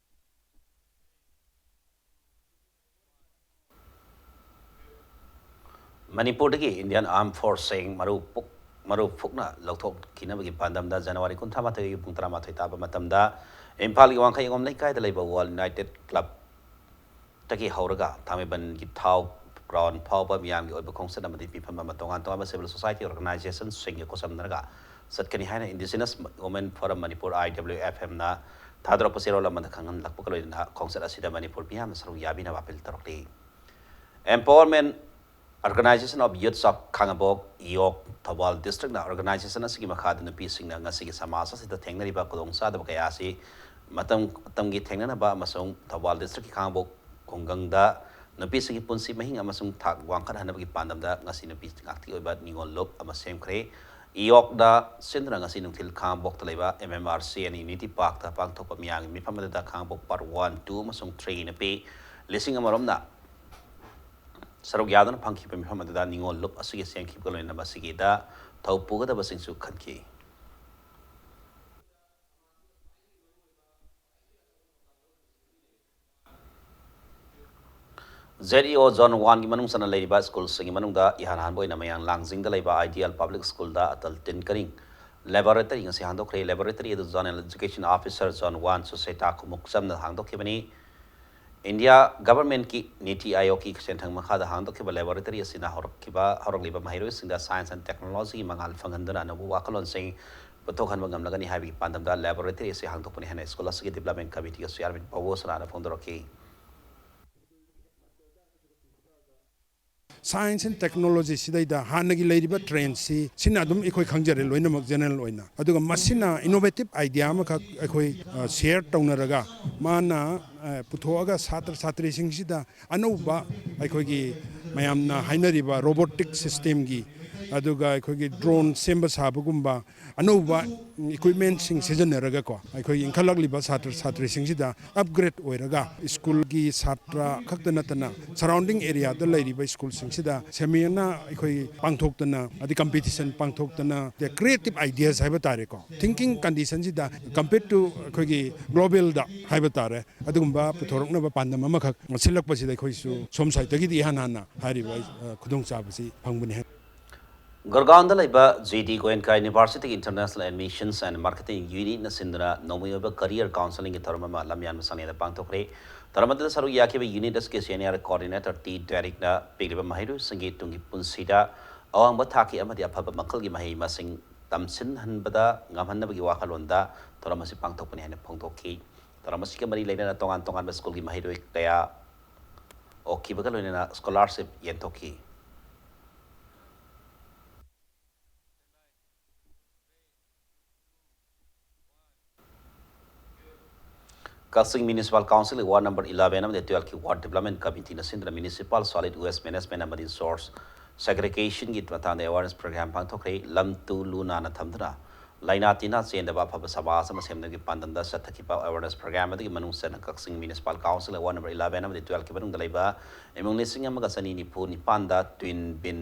ꯃꯅꯤꯄꯨꯔꯗꯒꯤ ꯏꯟꯗꯤꯌꯥꯟ ꯑꯥꯔꯝ ꯐꯣꯔꯁꯁꯤꯡ ꯃꯔꯨ ꯄꯨꯛ-, ꯃꯔꯨ ꯐꯨꯛꯅ ꯂꯧꯊꯣꯛꯈꯤꯅꯕꯒꯤ ꯄꯥꯟꯗꯝꯗ ꯖꯅꯋꯥꯔꯤ ꯀꯨꯟꯊ꯭ꯔꯥ ꯃꯥꯊꯣꯏꯒꯤ ꯄꯨꯡ ꯇꯔꯥꯃꯥꯊꯣꯏ ꯇꯥꯕ ꯃꯇꯝꯗ ꯏꯝꯐꯥꯜꯒꯤ ꯋꯥꯡꯈꯩ ꯑꯉꯣꯝ ꯂꯩꯀꯥꯏꯗ ꯂꯩꯕ ꯋꯥꯔꯜ ꯌꯨꯅꯥꯏꯇꯦꯠ ꯀ꯭ꯂꯕꯇꯒꯤ ꯍꯧꯔꯒ ꯊꯥꯡꯃꯩꯕꯟꯒꯤ ꯊꯥꯎ ꯒ꯭ꯔꯥꯎꯟ ꯐꯥꯎꯕ ꯃꯤꯌꯥꯝꯒꯤ ꯑꯣꯏꯕ ꯈꯣꯡꯆꯠ ꯑꯃꯗꯤ ꯃꯤꯐꯝ ꯑꯃ ꯇꯣꯉꯥꯟ ꯇꯣꯉꯥꯟꯕ civil society organizationꯁꯤꯡꯒ ꯈꯨꯠꯁꯝꯅꯔꯒ ꯆꯠꯀꯅꯤ ꯍꯥꯏꯅ Indigenous Women Forum Manipur, I W F Mꯅ ꯊꯥꯗꯣꯔꯛꯄ ꯆꯦꯔꯣꯜ ꯑꯃꯗ ꯈꯪꯍꯜꯂꯛꯄꯒ ꯂꯣꯏꯅꯅ ꯈꯣꯡꯆꯠ ꯑꯁꯤꯗ ꯃꯅꯤꯄꯨꯔ ꯃꯤꯌꯥꯝꯅ ꯁꯔꯨꯛ ꯌꯥꯕꯤꯅꯕ ꯑꯄꯤꯜ ꯇꯧꯔꯛꯂꯤ꯫ Empowerment Organization of Youths of Khangabok, EYOK, Thoubal ꯗꯤꯁꯇ꯭ꯔꯤꯛꯅ organization ꯑꯁꯤꯒꯤ ꯃꯈꯥꯗ ꯅꯨꯄꯤꯁꯤꯡꯅ ꯉꯁꯤꯒꯤ ꯁꯃꯥꯖ ꯑꯁꯤꯗ ꯊꯦꯡꯅꯔꯤꯕ ꯈꯨꯗꯣꯡꯆꯥꯗꯕ ꯀꯌꯥ ꯑꯁꯤ ꯃꯇꯝ ꯃꯇꯝꯒꯤ ꯊꯦꯡꯅꯅꯕ ꯑꯃꯁꯨꯡ ꯊꯧꯕꯥꯜ ꯗꯤꯁꯇ꯭ꯔꯤꯛꯀꯤ ꯈꯥꯉꯕꯣꯛ ꯈꯨꯡꯒꯪꯗ ꯅꯨꯄꯤꯁꯤꯡꯒꯤ ꯄꯨꯟꯁꯤ ꯃꯍꯤꯡ ꯑꯃꯁꯨꯡ ꯊꯥꯛ ꯋꯥꯡꯈꯠꯍꯟꯅꯕꯒꯤ ꯄꯥꯟꯗꯝꯗ ꯉꯁꯤ ꯅꯨꯄꯤ ꯉꯥꯛꯇꯒꯤ ꯑꯣꯏꯕ ꯅꯤꯉꯣꯜ ꯂꯨꯞ ꯑꯃ ꯁꯦꯝꯈ꯭ꯔꯦ꯫ ꯏꯌꯣꯛꯅ ꯁꯤꯟꯗꯨꯅ ꯉꯁꯤ ꯅꯨꯡꯊꯤꯜ ꯈꯥꯉꯕꯣꯛꯇ ꯂꯩꯕ M M R C and Unity Park ꯇ ꯄꯥꯡꯊꯣꯛꯄ ꯃꯤꯌꯥꯝꯒꯤ ꯃꯤꯐꯝ ꯑꯗꯨꯗ ꯈꯥꯉꯕꯣꯛ Part one, two ꯑꯃꯁꯨꯡ three ꯅꯨꯄꯤ ꯂꯤꯁꯤꯡ ꯑꯃꯔꯣꯝꯅ ꯁꯔꯨꯛ ꯌꯥꯗꯨꯅ ꯐꯪꯈꯤꯕ ꯃꯤꯐꯝ ꯑꯗꯨꯗ ꯅꯤꯉꯣꯜ ꯂꯨꯞ ꯑꯁꯤꯒꯤ ꯁꯦꯝꯈꯤꯕꯒ ꯂꯣꯏꯅꯅ ꯃꯁꯤꯒꯤꯗ ꯊꯧ ꯄꯨꯒꯗꯕꯁꯤꯡꯁꯨ ꯈꯟꯈꯤ꯫ Z E O Zone one ꯒꯤ ꯃꯅꯨꯡ ꯆꯟꯅ ꯂꯩꯔꯤꯕ ꯁ꯭ꯀꯨꯜꯁꯤꯡꯒꯤ ꯃꯅꯨꯡꯗ ꯏꯍꯥꯟ ꯍꯥꯟꯕ ꯑꯣꯏꯅ ꯃꯌꯥꯡ ꯂꯥꯡꯖꯤꯡꯗ ꯂꯩꯕ Ideal Public School ꯗ ꯑꯇꯜ ꯇꯤꯟꯀꯔꯤꯡ laboratory ꯉꯁꯤ ꯍꯥꯡꯗꯣꯛꯈ꯭ꯔꯦ꯫ Laboratory ꯑꯗꯨ Zonal Education Officer Zone one Sushrita ꯈꯨꯃꯨꯛꯆꯝꯅ ꯍꯥꯡꯗꯣꯛꯈꯤꯕꯅꯤ꯫ ꯏꯟꯗꯤꯌꯥ ꯒꯚꯔꯟꯃꯦꯟꯠꯀꯤ ꯅꯤꯇꯤ ꯑꯥꯌꯣꯒꯀꯤ ꯁꯦꯟꯊꯪ ꯃꯈꯥꯗ ꯍꯥꯡꯗꯣꯛꯈꯤꯕ laboratory ꯑꯁꯤꯅ ꯍꯧꯔꯛꯈꯤꯕ, ꯍꯧꯔꯛꯂꯤꯕ ꯃꯍꯩꯔꯣꯏꯁꯤꯡꯗ science and technology ꯒꯤ ꯃꯉꯥꯜ ꯐꯪꯍꯟꯗꯨꯅ ꯑꯅꯧꯕ ꯋꯥꯈꯜꯂꯣꯟꯁꯤꯡ ꯄꯨꯊꯣꯛꯍꯟꯕ ꯉꯝꯂꯒꯅꯤ ꯍꯥꯏꯕꯒꯤ ꯄꯥꯟꯗꯝꯗ laboratory ꯑꯁꯤ ꯍꯥꯡꯗꯣꯛꯄꯅꯤ ꯍꯥꯏꯅ ꯁ꯭ꯀꯨꯜ ꯑꯁꯤꯒꯤ development committee ꯒꯤ chairman ꯄꯥꯎꯕꯣ ꯁꯅꯥꯅ ꯐꯣꯡꯗꯣꯔꯛꯈꯤ꯫ Science and technology ꯁꯤꯗꯩꯗ ꯍꯥꯟꯅꯒꯤ ꯂꯩꯔꯤꯕ trend ꯁꯤ, ꯁꯤꯅ ꯑꯗꯨꯝ ꯑꯩꯈꯣꯏ ꯈꯪꯖꯔꯦ ꯂꯣꯏꯅꯃꯛ general ꯑꯣꯏꯅ꯫ ꯑꯗꯨꯒ ꯃꯁꯤꯅ innovative idea ꯑꯃꯈꯛ ꯑꯩꯈꯣꯏ, ꯑ, share ꯇꯧꯅꯔꯒ ꯃꯥꯅ, ꯑ, ꯄꯨꯊꯣꯛꯑꯒ ꯁꯥꯇ꯭ꯔ ꯁꯥꯇ꯭ꯔꯤꯁꯤꯡꯁꯤꯗ ꯑꯅꯧꯕ ꯑꯩꯈꯣꯏꯒꯤ ꯃꯌꯥꯝꯅ ꯍꯥꯏꯅꯔꯤꯕ robotic system ꯒꯤ, ꯑꯗꯨꯒ ꯑꯩꯈꯣꯏꯒꯤ drone ꯁꯦꯝꯕ ꯁꯥꯕꯒꯨꯝꯕ, ꯑꯅꯧꯕ equipment ꯁꯤꯡ ꯁꯤꯖꯤꯟꯅꯔꯒꯀꯣ, ꯑꯩꯈꯣꯏꯒꯤ ꯏꯟꯈꯠꯂꯛꯂꯤꯕ ꯁꯥꯇ꯭ꯔ ꯁꯥꯇ꯭ꯔꯤꯁꯤꯡꯁꯤꯗ upgrade ꯑꯣꯏꯔꯒ ꯁ꯭ꯀꯨꯜꯒꯤ ꯁꯥꯇ꯭ꯔ ꯈꯛꯇ ꯅꯠꯇꯅ surrounding area ꯗ ꯂꯩꯔꯤꯕ ꯁ꯭ꯀꯨꯜꯁꯤꯡꯁꯤꯗ seminar ꯑꯩꯈꯣꯏ ꯄꯥꯡꯊꯣꯛꯇꯅ, ꯑꯗꯩ competition ꯄꯥꯡꯊꯣꯛꯇꯅ, creative ideas ꯍꯥꯏꯕ ꯇꯥꯔꯦꯀꯣ, thinking condition ꯁꯤꯗ compare to ꯑꯩꯈꯣꯏꯒꯤ global ꯗ ꯍꯥꯏꯕ ꯇꯥꯔꯦ, ꯑꯗꯨꯒꯨꯝꯕ ꯄꯨꯊꯣꯔꯛꯅꯕ ꯄꯥꯟꯗꯝ ꯑꯃꯈꯛ ꯁꯤꯜꯂꯛꯄꯁꯤꯗ ꯑꯩꯈꯣꯏꯁꯨ ꯁꯣꯝ side ꯇꯒꯤꯗꯤ ꯏꯍꯥꯟ ꯍꯥꯟꯅ ꯍꯥꯏꯔꯤꯕ, ꯑ, ꯈꯨꯗꯣꯡꯆꯥꯕꯁꯤ ꯐꯪꯕꯅꯤ꯫ ꯒꯨꯔꯒꯥꯎꯟꯗ ꯂꯩꯕ G D Goenka University ꯒꯤ International Admissions and Marketing Unit ꯅ ꯁꯤꯟꯗꯨꯅ ꯅꯣꯡꯃꯩ ꯑꯣꯏꯕ career counselling ꯒꯤ ꯊꯧꯔꯝ ꯑꯃ ꯂꯝꯌꯥꯟꯕ ꯁꯪꯂꯦꯟꯗ ꯄꯥꯡꯊꯣꯛꯈ꯭ꯔꯦ꯫ ꯊꯧꯔꯝ ꯑꯗꯨꯗ ꯁꯔꯨꯛ ꯌꯥꯈꯤꯕ unit ꯑꯁꯤꯒꯤ senior coordinator T ꯗꯦꯔꯤꯛꯅ ꯄꯤꯔꯤꯕ ꯃꯍꯩꯔꯣꯏꯁꯤꯡꯒꯤ ꯇꯨꯡꯒꯤ ꯄꯨꯟꯁꯤꯗ ꯑꯋꯥꯡꯕ ꯊꯥꯛꯀꯤ ꯑꯃꯗꯤ ꯑꯐꯕ ꯃꯈꯜꯒꯤ ꯃꯍꯩ ꯃꯁꯤꯡ ꯇꯝꯁꯤꯟꯍꯟꯕꯗ ꯉꯝꯍꯟꯅꯕꯒꯤ ꯋꯥꯈꯜꯂꯣꯟꯗ ꯊꯧꯔꯝ ꯑꯁꯤ ꯄꯥꯡꯊꯣꯛꯄꯅꯤ ꯍꯥꯏꯅ ꯐꯣꯡꯗꯣꯛꯈꯤ꯫ ꯊꯧꯔꯝ ꯑꯁꯤꯒ ꯃꯔꯤ ꯂꯩꯅꯅ ꯇꯣꯉꯥꯟ ꯇꯣꯉꯥꯟꯕ ꯁ꯭ꯀꯨꯜꯒꯤ ꯃꯍꯩꯔꯣꯏ ꯀꯌꯥ ꯑꯣꯛꯈꯤꯕꯒ ꯂꯣꯏꯅꯅ ꯁ꯭ꯀꯣꯂꯥꯔꯁꯤꯞ ꯌꯦꯟꯊꯣꯛꯈꯤ꯫ ꯀꯛꯆꯤꯡ ꯃ꯭ꯌꯨꯅꯤꯁꯤꯄꯥꯜ ꯀꯥꯎꯟꯁꯤꯜꯒꯤ ꯋꯥꯔꯗ ꯅꯝꯕꯔ ꯏꯂꯦꯚꯦꯟ ꯑꯃꯗꯤ ꯇꯨꯌꯦꯜꯐꯀꯤ ꯋꯥꯔꯗ ꯗꯤꯕ꯭ꯂꯞꯃꯦꯟ ꯀꯃꯤꯇꯤꯅ ꯁꯤꯟꯗꯨꯅ ꯃ꯭ꯌꯨꯅꯤꯁꯤꯄꯥꯜ ꯁꯣꯂꯤꯗ ꯋꯦꯁ ꯃꯦꯅꯦꯖꯃꯦꯟ ꯑꯃꯗꯤ ꯁꯣꯔꯁ ꯁꯦꯒ꯭ꯔꯤꯒꯦꯁꯟꯒꯤ ꯃꯇꯥꯡꯗ ꯑꯦꯋꯥꯔꯅꯦꯁ ꯄ꯭ꯔꯣꯒ꯭ꯔꯥꯝ ꯄꯥꯡꯊꯣꯛꯈ꯭ꯔꯦ꯫ ꯂꯝ ꯇꯨ ꯂꯨ ꯅꯥꯟꯅ ꯊꯝꯗꯨꯅ ꯂꯥꯏꯅꯥ ꯇꯤꯟꯅꯥ ꯆꯦꯟꯗꯕ ꯑꯐꯕ ꯁꯃꯥꯖ ꯑꯃ ꯁꯦꯝꯅꯕꯒꯤ ꯄꯥꯟꯗꯝꯗ ꯆꯠꯊꯈꯤꯕ ꯑꯦꯋꯥꯔꯅꯦꯁ ꯄ꯭ꯔꯣꯒ꯭ꯔꯥꯝ ꯑꯗꯨꯒꯤ ꯃꯅꯨꯡ ꯆꯟꯅ ꯀꯛꯆꯤꯡ municipal council ward number eleven ꯑꯃꯗꯤ ꯇꯨꯌꯦꯜꯐꯀꯤ ꯃꯅꯨꯡꯗ ꯂꯩꯕ ꯏꯃꯨꯡ ꯂꯤꯁꯤꯡ ꯑꯃꯒ ꯆꯅꯤ ꯅꯤꯐꯨ ꯅꯤꯄꯥꯟꯗ ꯇ꯭ꯋꯤꯟ ꯕꯤꯟ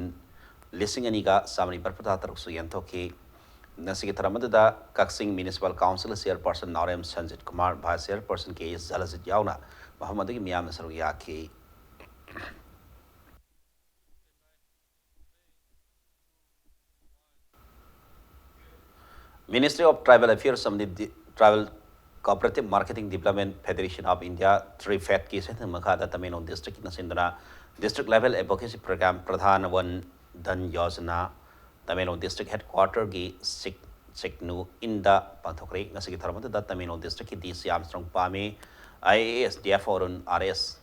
ꯂꯤꯁꯤꯡ ꯑꯅꯤꯒ ꯆꯥꯃꯔꯤ ꯃꯔꯤꯐꯨꯇꯔꯥ ꯇꯔꯨꯛꯁꯨ ꯌꯦꯟꯊꯣꯛꯈꯤ꯫ ꯉꯁꯤꯒꯤ ꯊꯧꯔꯝ ꯑꯗꯨꯗ ꯀꯛꯆꯤꯡ ꯃ꯭ꯌꯨꯅꯤꯁꯤꯄꯥꯜ ꯀꯥꯎꯟꯁꯤꯜ ꯆꯤꯌꯔꯄꯔꯁꯟ ꯅꯥꯎꯔꯦꯝ ꯁꯟꯖꯤꯠ ꯀꯨꯃꯥꯔ, ꯚꯥꯏꯁ ꯆꯤꯌꯔꯄꯔꯁꯟ ꯀꯦ ꯑꯦꯁ ꯖꯂꯖꯤꯠ ꯌꯥꯎꯅ ꯃꯐꯝ ꯑꯗꯨꯒꯤ ꯃꯤꯌꯥꯝꯅ ꯁꯔꯨꯛ ꯌꯥꯈꯤ꯫ Ministry of Tribal Affairs ꯑꯃꯗꯤ ꯗꯤ-, Tribal Cooperative Marketing Development Federation of India, ꯇ꯭ꯔꯤꯐꯦꯠꯀꯤ ꯁꯦꯟꯊꯪ ꯃꯈꯥꯗ ꯇꯃꯦꯡꯂꯣꯡ ꯗꯤꯁꯇ꯭ꯔꯤꯛꯀꯤꯅ ꯁꯤꯟꯗꯨꯅ District Level Advocacy Program ꯄ꯭ꯔꯙꯥꯟ ꯋꯟ ꯙꯟ ꯌꯣꯖꯅꯥ ꯇꯃꯦꯡꯂꯣꯡ ꯗꯤꯁꯇ꯭ꯔꯤꯛ ꯍꯦꯗꯀ꯭ꯋꯥꯇꯔꯒꯤ ꯁꯤꯛ-, ꯆꯤꯛꯅꯨ ꯏꯟꯗ ꯄꯥꯡꯊꯣꯛꯈ꯭ꯔꯦ꯫ ꯉꯁꯤꯒꯤ ꯊꯧꯔꯝ ꯑꯗꯨꯗ ꯇꯃꯦꯡꯂꯣꯡ ꯗꯤꯁꯇ꯭ꯔꯤꯛꯀꯤ ꯗꯤ ꯁꯤ ꯑꯥꯔꯝꯁꯇ꯭ꯔꯣꯡ ꯄꯥꯝꯃꯤ, I A S, D F O Arun R S,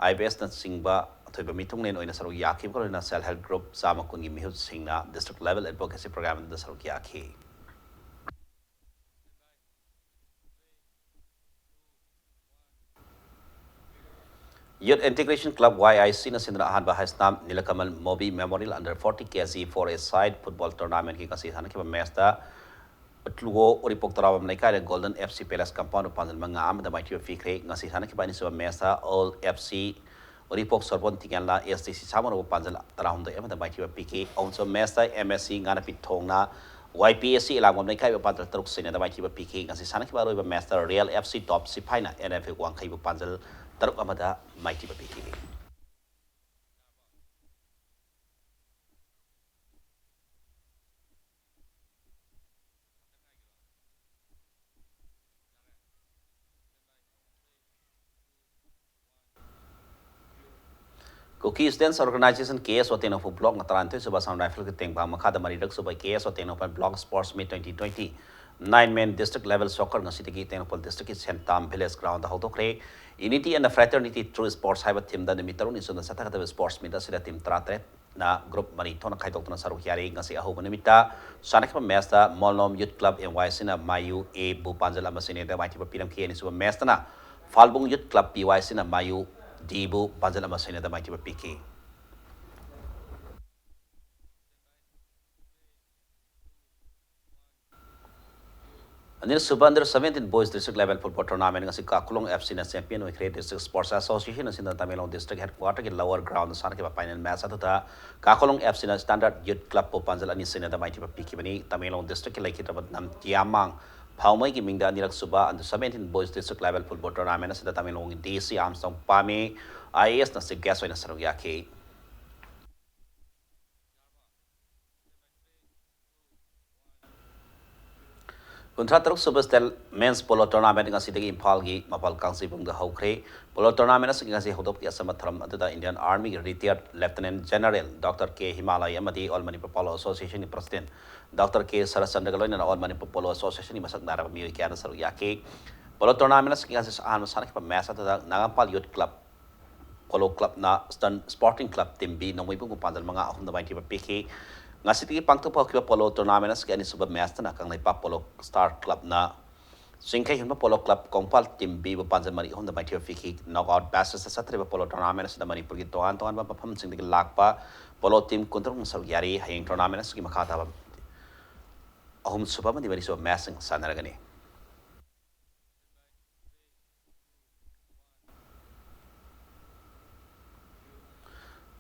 I B ꯑꯦꯁꯅꯆꯤꯡꯕ ꯑꯊꯣꯏꯕ ꯃꯤꯊꯨꯡꯂꯦꯟ ꯑꯣꯏꯅ ꯁꯔꯨꯛ ꯌꯥꯈꯤꯕꯒ ꯂꯣꯏꯅꯅ ꯁꯦꯜꯐ ꯍꯦꯜꯞ ꯒ꯭ꯔꯨꯞ ꯆꯥꯝꯃ ꯀꯨꯟꯒꯤ ꯃꯤꯍꯨꯠꯁꯤꯡꯅ District Level Advocacy Program ꯑꯗꯨꯗ ꯁꯔꯨꯛ ꯌꯥꯈꯤ꯫ Youth Integration Club, ꯋꯥꯏ ꯑꯥꯏ ꯁꯤꯅ ꯁꯤꯟꯗꯨꯅ ꯑꯍꯥꯟꯕ Heisnam Nilakamal Mobi memorial under forty K G for A side football ꯇꯣꯔꯅꯥꯃꯦꯟꯠꯀꯤ ꯉꯁꯤ ꯁꯥꯟꯅꯈꯤꯕ ꯃꯦꯆꯇ ꯎꯇ꯭ꯂꯨꯋꯣ ꯎꯔꯤꯄꯣꯛ ꯇꯔꯥꯕꯝ ꯂꯩꯀꯥꯏꯗ golden F C palace compound ꯄꯥꯟꯖꯜ ꯃꯉꯥ ꯑꯃꯗ ꯃꯥꯏꯊꯤꯕ ꯄꯤꯈ꯭ꯔꯦ꯫ ꯉꯁꯤ ꯁꯥꯟꯅꯈꯤꯕ ꯑꯅꯤꯁꯨꯕ ꯃꯦꯆꯇ ꯑꯣꯜ ꯑꯦꯐ ꯁꯤ ꯎꯔꯤꯄꯣꯛ ꯁꯣꯔꯕꯣꯟ ꯇꯤꯀꯦꯟꯂꯥ ꯑꯦꯁ ꯗꯤ ꯁꯤ ꯁꯥꯃꯨꯅꯧꯕ ꯄꯥꯟꯖꯜ ꯇꯔꯥꯍꯨꯝꯗꯣꯏ ꯑꯃꯗ ꯃꯥꯏꯊꯤꯕ ꯄꯤꯈꯤ꯫ ꯑꯍꯨꯝꯁꯨꯕ ꯃꯦꯆꯇ ꯑꯦꯝ ꯑꯦꯁ ꯁꯤ ꯉꯥꯅꯄꯤ ꯊꯣꯡꯅ ꯋꯥꯏ ꯄꯤ ꯑꯦꯁ ꯁꯤ ꯏꯂꯥꯡꯕꯝ ꯂꯩꯀꯥꯏꯕꯨ ꯄꯥꯟꯖꯜ ꯇꯔꯨꯛ ꯁꯤꯅꯣꯗ ꯃꯥꯏꯊꯤꯕ ꯄꯤꯈꯤ꯫ ꯉꯁꯤ ꯁꯥꯟꯅꯈꯤꯕ ꯑꯔꯣꯏꯕ ꯃꯦꯆꯇ real F C top ꯁꯤꯐꯥꯏꯅ and F A ꯋꯥꯡꯈꯩꯕꯨ ꯄꯥꯟꯖꯜ ꯇꯔꯨꯛ ꯑꯃꯗ ꯃꯥꯏꯊꯤꯕ ꯄꯤꯈꯤ꯫ Kuki Students Organization, ꯀꯦ ꯑꯦꯁ ꯑꯣ ꯇꯦꯡꯅꯧꯄꯜ ꯕ꯭ꯂꯣꯛꯅ ꯇꯔꯥꯅꯤꯊꯣꯏ ꯁꯨꯕ Assam Riflesꯀꯤ ꯇꯦꯡꯕꯥꯡ ꯃꯈꯥꯗ ꯃꯔꯤꯔꯛ ꯁꯨꯕ K S O Tengnoupal block sports meet twenty twenty Nine men district level soccer ꯉꯁꯤꯗꯒꯤ Tengnoupal districtꯀꯤ ꯁꯦꯟꯇꯥꯝ village groundꯗ ꯍꯧꯗꯣꯛꯈ꯭ꯔꯦ꯫ Unity and Fraternity through sports ꯍꯥꯏꯕ themeꯗ ꯅꯨꯃꯤꯠ ꯇꯔꯨꯛꯅꯤ ꯆꯨꯞꯅ ꯆꯠꯊꯒꯗꯕ sports meet ꯑꯁꯤꯗ team ꯇꯔꯥꯇꯔꯦꯠꯅ group ꯃꯔꯤ ꯊꯣꯛꯅ ꯈꯥꯏꯗꯣꯛꯇꯨꯅ ꯁꯔꯨꯛ ꯌꯥꯔꯤ꯫ ꯉꯁꯤ ꯑꯍꯧꯕ ꯅꯨꯃꯤꯠꯇ ꯁꯥꯟꯅꯈꯤꯕ matchꯇ ꯃꯣꯜꯅꯣꯝ Youth Club M Y Cꯅ ꯃꯥꯌꯨ Aꯕꯨ ꯄꯥꯟꯖꯜ ꯑꯃ ꯁꯤꯅꯣꯗ ꯃꯥꯏꯊꯤꯕ ꯄꯤꯔꯝꯈꯤ꯫ ꯑꯅꯤꯁꯨꯕ matchꯇꯅ ꯐꯥꯜꯕꯨꯡ Youth Club P Y Cꯅ ꯃꯥꯌꯨ Dꯕꯨ ꯄꯥꯟꯖꯜ ꯑꯃ ꯁꯤꯅꯣꯗ ꯃꯥꯏꯊꯤꯕ ꯄꯤꯈꯤ꯫ ꯑꯅꯤꯁꯨꯕ under seventeen boys district level football tournament ꯉꯁꯤ ꯀꯥꯈꯨꯂꯣꯡ F Cꯅ champion ꯑꯣꯏꯈ꯭ꯔꯦ꯫ District Sports Association ꯑꯁꯤꯅ ꯇꯃꯦꯡꯂꯣꯡ district headquarterꯒꯤ lower groundꯗ ꯁꯥꯟꯅꯈꯤꯕ final match ꯑꯗꯨꯗ ꯀꯥꯈꯨꯂꯣꯡ F Cꯅ Standard Youth Clubꯄꯨ ꯄꯥꯟꯖꯜ ꯑꯅꯤ ꯁꯤꯅꯣꯗ ꯃꯥꯏꯊꯤꯕ ꯄꯤꯈꯤꯕꯅꯤ꯫ ꯇꯃꯦꯡꯂꯣꯡ districtꯀꯤ ꯂꯩꯈꯤꯗ꯭ꯔꯕ ꯅꯝꯇꯤꯌꯥꯃꯥꯡ ꯐꯥꯎꯃꯩꯒꯤ ꯃꯤꯡꯗ ꯑꯅꯤꯔꯛ ꯁꯨꯕ under seventeen boys district level football tournament ꯑꯁꯤꯗ ꯇꯃꯦꯡꯂꯣꯡꯒꯤ D C Armstrong ꯄꯥꯝꯃꯤ, I A S ꯅ chief guest ꯑꯣꯏꯅ ꯁꯔꯨꯛ ꯌꯥꯈꯤ꯫ ꯀꯨꯟꯊ꯭ꯔꯥ ꯇꯔꯨꯛ ꯁꯨꯕ state men's polo tournament ꯉꯁꯤꯗꯒꯤ ꯏꯝꯐꯥꯜꯒꯤ ꯃꯄꯥꯜ ꯀꯥꯡꯖꯩꯕꯨꯡꯗ ꯍꯧꯈ꯭ꯔꯦ꯫ Polo tournament ꯑꯁꯤꯒꯤ ꯉꯁꯤ ꯍꯧꯗꯣꯛꯄꯒꯤ ꯑꯆꯝꯕ ꯊꯧꯔꯝ ꯑꯗꯨꯗ Indian Armyꯒꯤ retired Lieutenant General Doctor K Himalaya ꯑꯃꯗꯤ All Manipur Polo Associationꯒꯤ president Doctor K ꯁꯔꯠꯆꯟꯗ꯭ꯔꯒ ꯂꯣꯏꯅꯅ All Manipur Polo Associationꯒꯤ ꯃꯁꯛ ꯅꯥꯏꯔꯕ ꯃꯤꯑꯣꯏ ꯀꯌꯥꯅ ꯁꯔꯨꯛ ꯌꯥꯈꯤ꯫ Polo tournamentꯁꯤꯡ ꯑꯁꯤ ꯑꯍꯥꯟꯕ ꯁꯥꯟꯅꯈꯤꯕ match ꯑꯗꯨꯗ ꯅꯥꯒꯥꯝꯄꯥꯜ Youth Club Polo Clubꯅ Eastern Sporting Club Team B ꯅꯣꯡꯃꯩꯕꯨꯡ ꯃꯄꯥꯟꯗ ꯃꯉꯥ ꯑꯍꯨꯝꯗ ꯃꯥꯏꯊꯤꯕ ꯄꯤꯈꯤ꯫ ꯉꯁꯤꯗꯒꯤ ꯄꯥꯡꯊꯣꯛꯄ ꯍꯧꯈꯤꯕ Polo tournament ꯑꯁꯤꯒꯤ ꯑꯅꯤꯁꯨꯕ matchꯇꯅ ꯀꯪꯂꯩꯄꯥꯛ Polo Star Clubꯅ ꯆꯤꯡꯈꯩ ꯍꯨꯟꯕ Polo Club ꯀꯣꯡꯄꯥꯜ Team Bꯕꯨ ꯄꯥꯟꯖꯜ ꯃꯔꯤ ꯑꯍꯨꯝꯗ ꯃꯥꯏꯊꯤꯕ ꯄꯤꯈꯤ꯫ Knockout batchꯇ ꯆꯠꯊꯔꯤꯕ polo tournament ꯑꯁꯤꯗ ꯃꯅꯤꯄꯨꯔꯒꯤ ꯇꯣꯉꯥꯟ ꯇꯣꯉꯥꯟꯕ ꯃꯐꯝꯁꯤꯡꯗꯒꯤ ꯂꯥꯛꯄ polo team ꯀꯨꯟꯇꯔꯨꯛꯅ ꯁꯔꯨꯛ ꯌꯥꯔꯤ꯫ ꯍꯌꯦꯡ tournament ꯑꯁꯤꯒꯤ ꯃꯈꯥ ꯇꯥꯕ ꯑꯍꯨꯝꯁꯨꯕ ꯑꯃꯗꯤ ꯃꯔꯤꯁꯨꯕ matchꯁꯤꯡ ꯁꯥꯟꯅꯔꯒꯅꯤ꯫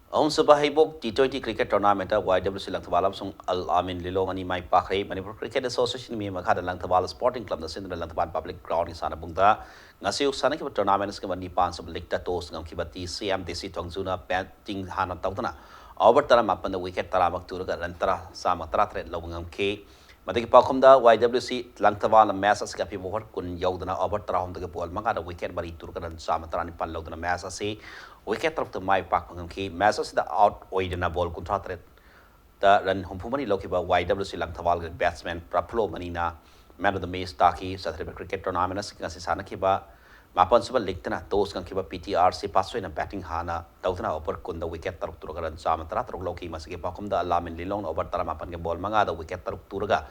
ꯑꯍꯨꯝꯁꯨꯕ ꯍꯩꯕꯣꯛ T twenty cricket tournamentꯇ Y W C Langthabal ꯑꯃꯁꯨꯡ ꯑꯜ ꯑꯃꯤꯟ ꯂꯤꯂꯣꯡ ꯑꯅꯤ ꯃꯥꯏ ꯄꯥꯛꯈ꯭ꯔꯦ꯫ ꯃꯅꯤꯄꯨꯔ Cricket Associationꯒꯤ ꯃꯤ ꯃꯈꯥꯗ ꯂꯪꯊꯕꯥꯜ Sporting Clubꯅ ꯁꯤꯟꯗꯨꯅ ꯂꯪꯊꯕꯥꯜ Public Groundꯒꯤ ꯁꯥꯟꯅꯕꯨꯡꯗ ꯉꯁꯤ ꯑꯌꯨꯛ ꯁꯥꯟꯅꯈꯤꯕ tournament ꯑꯁꯤꯒꯤ ꯅꯤꯄꯥꯟ ꯁꯨꯕ leagueꯇ toss ꯉꯝꯈꯤꯕ T C M D C ꯊꯣꯡꯖꯨꯅ batting ꯍꯥꯟꯅ ꯇꯧꯗꯨꯅ over ꯇꯔꯥꯃꯥꯄꯟꯗ wicket ꯇꯔꯥꯃꯛ ꯇꯨꯔꯒ run ꯇꯔꯥ, ꯆꯥꯝꯃ ꯇꯔꯥꯇꯔꯦꯠ ꯂꯧꯕ ꯉꯝꯈꯤ꯫ ꯃꯗꯨꯒꯤ ꯄꯥꯎꯈꯨꯝꯗ Y W C ꯂꯪꯊꯕꯥꯜꯅ match ꯑꯁꯤꯒꯤ ꯑꯄꯤꯕ over ꯀꯨꯟ ꯌꯧꯗꯅ over ꯇꯔꯥꯍꯨꯝꯗꯣꯏꯒꯤ ball ꯃꯉꯥꯗ wicket ꯃꯔꯤ ꯇꯨꯔꯒ run ꯆꯥꯝꯃ ꯇꯔꯥꯅꯤꯄꯥꯟ ꯂꯧꯗꯨꯅ match ꯑꯁꯤ wicket ꯇꯔꯨꯛꯇ ꯃꯥꯏ ꯄꯥꯛꯄ ꯉꯝꯈꯤ꯫ Match ꯑꯁꯤꯗ out ꯑꯣꯏꯗꯅ ball ꯀꯨꯟꯊ꯭ꯔꯥ ꯇꯔꯦꯠꯇ run ꯍꯨꯝꯐꯨ ꯃꯔꯤ ꯂꯧꯈꯤꯕ Y W C ꯂꯪꯊꯕꯥꯜꯒꯤ batsman ꯄ꯭ꯔꯐꯨꯜꯂꯣ ꯃꯅꯤꯅ Man of the match ꯇꯥꯈꯤ꯫ ꯆꯠꯊꯔꯤꯕ cricket tournament ꯑꯁꯤꯒꯤ ꯉꯁꯤ ꯁꯥꯟꯅꯈꯤꯕ ꯃꯥꯄꯟꯁꯨꯕ league ꯇꯅ toss ꯉꯝꯈꯤꯕ P T R ꯁꯤ ꯄꯥꯁꯣꯏꯅ batting ꯍꯥꯟꯅ ꯇꯧꯗꯨꯅ over ꯀꯨꯟꯗ wicket ꯇꯔꯨꯛ ꯇꯨꯔꯒ run ꯆꯥꯝꯃ ꯇꯔꯥ ꯇꯔꯨꯛ ꯂꯧꯈꯤ꯫ ꯃꯁꯤꯒꯤ ꯄꯥꯎꯈꯨꯝꯗ ꯂꯥꯃꯤꯟ ꯂꯤꯂꯣꯡꯅ over ꯇꯔꯥꯃꯥꯄꯟꯒꯤ ball ꯃꯉꯥꯗ wicket ꯇꯔꯨꯛ ꯇꯨꯔꯒ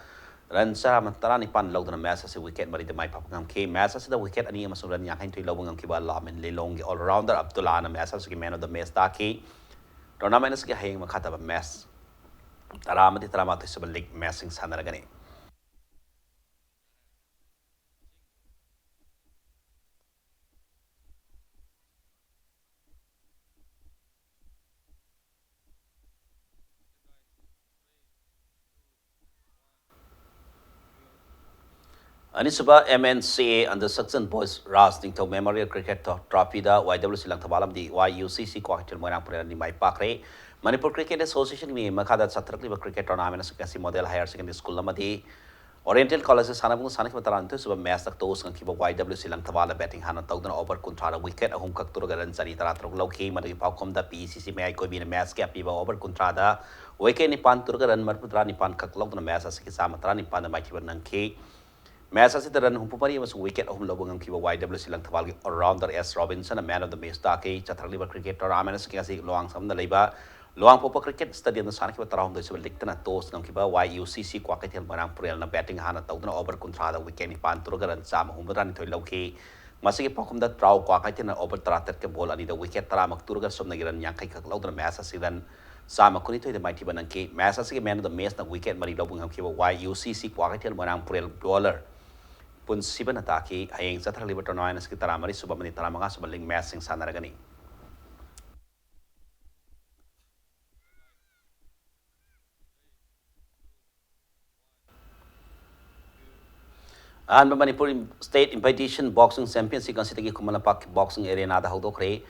run ꯆꯥꯝꯃ ꯇꯔꯥꯅꯤꯄꯥꯟ ꯂꯧꯗꯨꯅ match ꯑꯁꯤ wicket ꯃꯔꯤꯗ ꯃꯥꯏ ꯄꯥꯛꯄ ꯉꯝꯈꯤ꯫ Match ꯑꯁꯤꯗ wicket ꯑꯅꯤ ꯑꯃꯁꯨꯡ run ꯌꯥꯡꯈꯩꯅꯤꯊꯣꯏ ꯂꯧꯕ ꯉꯝꯈꯤꯕ ꯂꯥꯃꯤꯟ ꯂꯤꯂꯣꯡꯒꯤ all-rounder ꯑꯕꯗꯨꯜꯂꯥꯅ match ꯑꯁꯤꯒꯤ man of the match ꯇꯥꯈꯤ꯫ Tournament ꯑꯁꯤꯒꯤ ꯍꯌꯦꯡ ꯃꯈꯥ ꯇꯥꯕ match ꯇꯔꯥ ꯑꯃꯗꯤ ꯇꯔꯥꯃꯥꯊꯣꯏ ꯁꯨꯕ league matchꯁꯤꯡ ꯁꯥꯟꯅꯔꯒꯅꯤ꯫ ꯑꯅꯤꯁꯨꯕ M N C A under section boys ꯔꯥꯖ ꯅꯤꯡꯊꯧ memorial cricket trophyꯗ Y W C Langthabal ꯑꯃꯗꯤ Y U C C Kwakeithel ꯃꯣꯏꯔꯥꯡ ꯄꯨꯔꯦꯜ ꯑꯅꯤ ꯃꯥꯏ ꯄꯥꯛꯈ꯭ꯔꯦ꯫ ꯃꯅꯤꯄꯨꯔ Cricket Associationꯒꯤ ꯃꯈꯥꯗ ꯆꯠꯊꯔꯛꯂꯤꯕ cricket tournament ꯑꯁꯤ ꯉꯁꯤ Model Higher Secondary School ꯑꯃꯗꯤ Oriental College ꯁꯥꯟꯅꯕꯨꯡ ꯁꯥꯟꯅꯈꯤꯕ ꯇꯔꯥꯅꯤꯊꯣꯏ ꯁꯨꯕ matchꯇ toss ꯉꯝꯈꯤꯕ Y W C ꯂꯪꯊꯕꯥꯜꯅ batting ꯍꯥꯟꯅ ꯇꯧꯗꯨꯅ over ꯀꯨꯟꯊ꯭ꯔꯥꯗ wicket ꯑꯍꯨꯝꯈꯛ ꯇꯨꯔꯒ run ꯆꯅꯤ ꯇꯔꯥ ꯇꯔꯨꯛ ꯂꯧꯈꯤ꯫ ꯃꯗꯨꯒꯤ ꯄꯥꯎꯈꯨꯝꯗ P E C C ꯃꯌꯥꯏ ꯀꯣꯏꯕꯤꯅ matchꯀꯤ ꯑꯄꯤꯕ over ꯀꯨꯟꯊ꯭ꯔꯥꯗ wicket ꯅꯤꯄꯥꯟ ꯇꯨꯔꯒ run ꯃꯔꯤꯐꯨꯇꯔꯥ ꯅꯤꯄꯥꯟ ꯈꯛ ꯂꯧꯗꯨꯅ match ꯑꯁꯤꯒꯤ ꯆꯥꯝꯃ ꯇꯔꯥꯅꯤꯄꯥꯟꯗ ꯃꯥꯏꯊꯤꯕ ꯅꯪꯈꯤ꯫ Match ꯑꯁꯤꯗ run ꯍꯨꯝꯐꯨ ꯃꯔꯤ ꯑꯃꯁꯨꯡ wicket ꯑꯍꯨꯝ ꯂꯧꯕ ꯉꯝꯈꯤꯕ Y W C ꯂꯪꯊꯕꯥꯜꯒꯤ all-rounder S Robinsonꯅ man of the match ꯇꯥꯈꯤ꯫ ꯆꯠꯊꯔꯛꯂꯤꯕ cricket tournament ꯑꯁꯤꯒꯤ ꯉꯁꯤ ꯂꯨꯋꯥꯡꯁꯪꯗ ꯂꯩꯕ ꯂꯨꯋꯥꯡꯄꯣꯛꯄ cricket stadiumꯗ ꯁꯥꯟꯅꯈꯤꯕ ꯇꯔꯥꯍꯨꯝꯗꯣꯏ ꯁꯨꯕ league ꯇꯅ toss ꯉꯝꯈꯤꯕ Y U C C Kwakeithel ꯃꯣꯏꯔꯥꯡ ꯄꯨꯔꯦꯜꯅ batting ꯍꯥꯟꯅ ꯇꯧꯗꯨꯅ over ꯀꯨꯟꯊ꯭ꯔꯥꯗ wicket ꯅꯤꯄꯥꯟ ꯇꯨꯔꯒ run ꯆꯥꯝꯃ ꯍꯨꯝꯐꯨꯇꯔꯥꯅꯤꯊꯣꯏ ꯂꯧꯈꯤ꯫ ꯃꯁꯤꯒꯤ ꯄꯥꯎꯈꯨꯝꯗ ꯇ꯭ꯔꯥꯎ ꯀ꯭ꯋꯥꯀꯩꯊꯦꯜꯅ over ꯇꯔꯥꯇꯔꯦꯠꯀ ball ꯑꯅꯤꯗ wicket ꯇꯔꯥꯃꯨꯛ ꯇꯨꯔꯒ ꯁꯨꯞꯅꯒꯤ run ꯌꯥꯡꯈꯩ ꯈꯛ ꯂꯧꯗꯨꯅ match ꯑꯁꯤ run ꯆꯥꯝꯃ ꯀꯨꯟꯅꯤꯊꯣꯏꯗ ꯃꯥꯏꯊꯤꯕ ꯅꯪꯈꯤ꯫ Match ꯑꯁꯤꯒꯤ man of the matchꯅ wicket ꯃꯔꯤ ꯂꯧꯕ ꯉꯝꯈꯤꯕ Y U C C Kwakeithel ꯃꯣꯏꯔꯥꯡ ꯄꯨꯔꯦꯜ bowler ꯄꯨꯟꯁꯤꯕꯅ ꯇꯥꯈꯤ꯫ ꯍꯌꯦꯡ ꯆꯠꯊꯔꯛꯂꯤꯕ tournament ꯑꯁꯤꯒꯤ ꯇꯔꯥꯃꯔꯤ ꯁꯨꯕ ꯑꯃꯗꯤ ꯇꯔꯥꯃꯉꯥ ꯁꯨꯕ league matchꯁꯤꯡ ꯁꯥꯟꯅꯔꯒꯅꯤ꯫ ꯑꯍꯥꯟꯕ Manipur State Invitation Boxing Championship ꯉꯁꯤꯗꯒꯤ ꯈꯨꯃꯟ ꯂꯝꯄꯥꯛꯀꯤ boxing arenaꯗ ꯍꯧꯗꯣꯛꯈ꯭ꯔꯦ꯫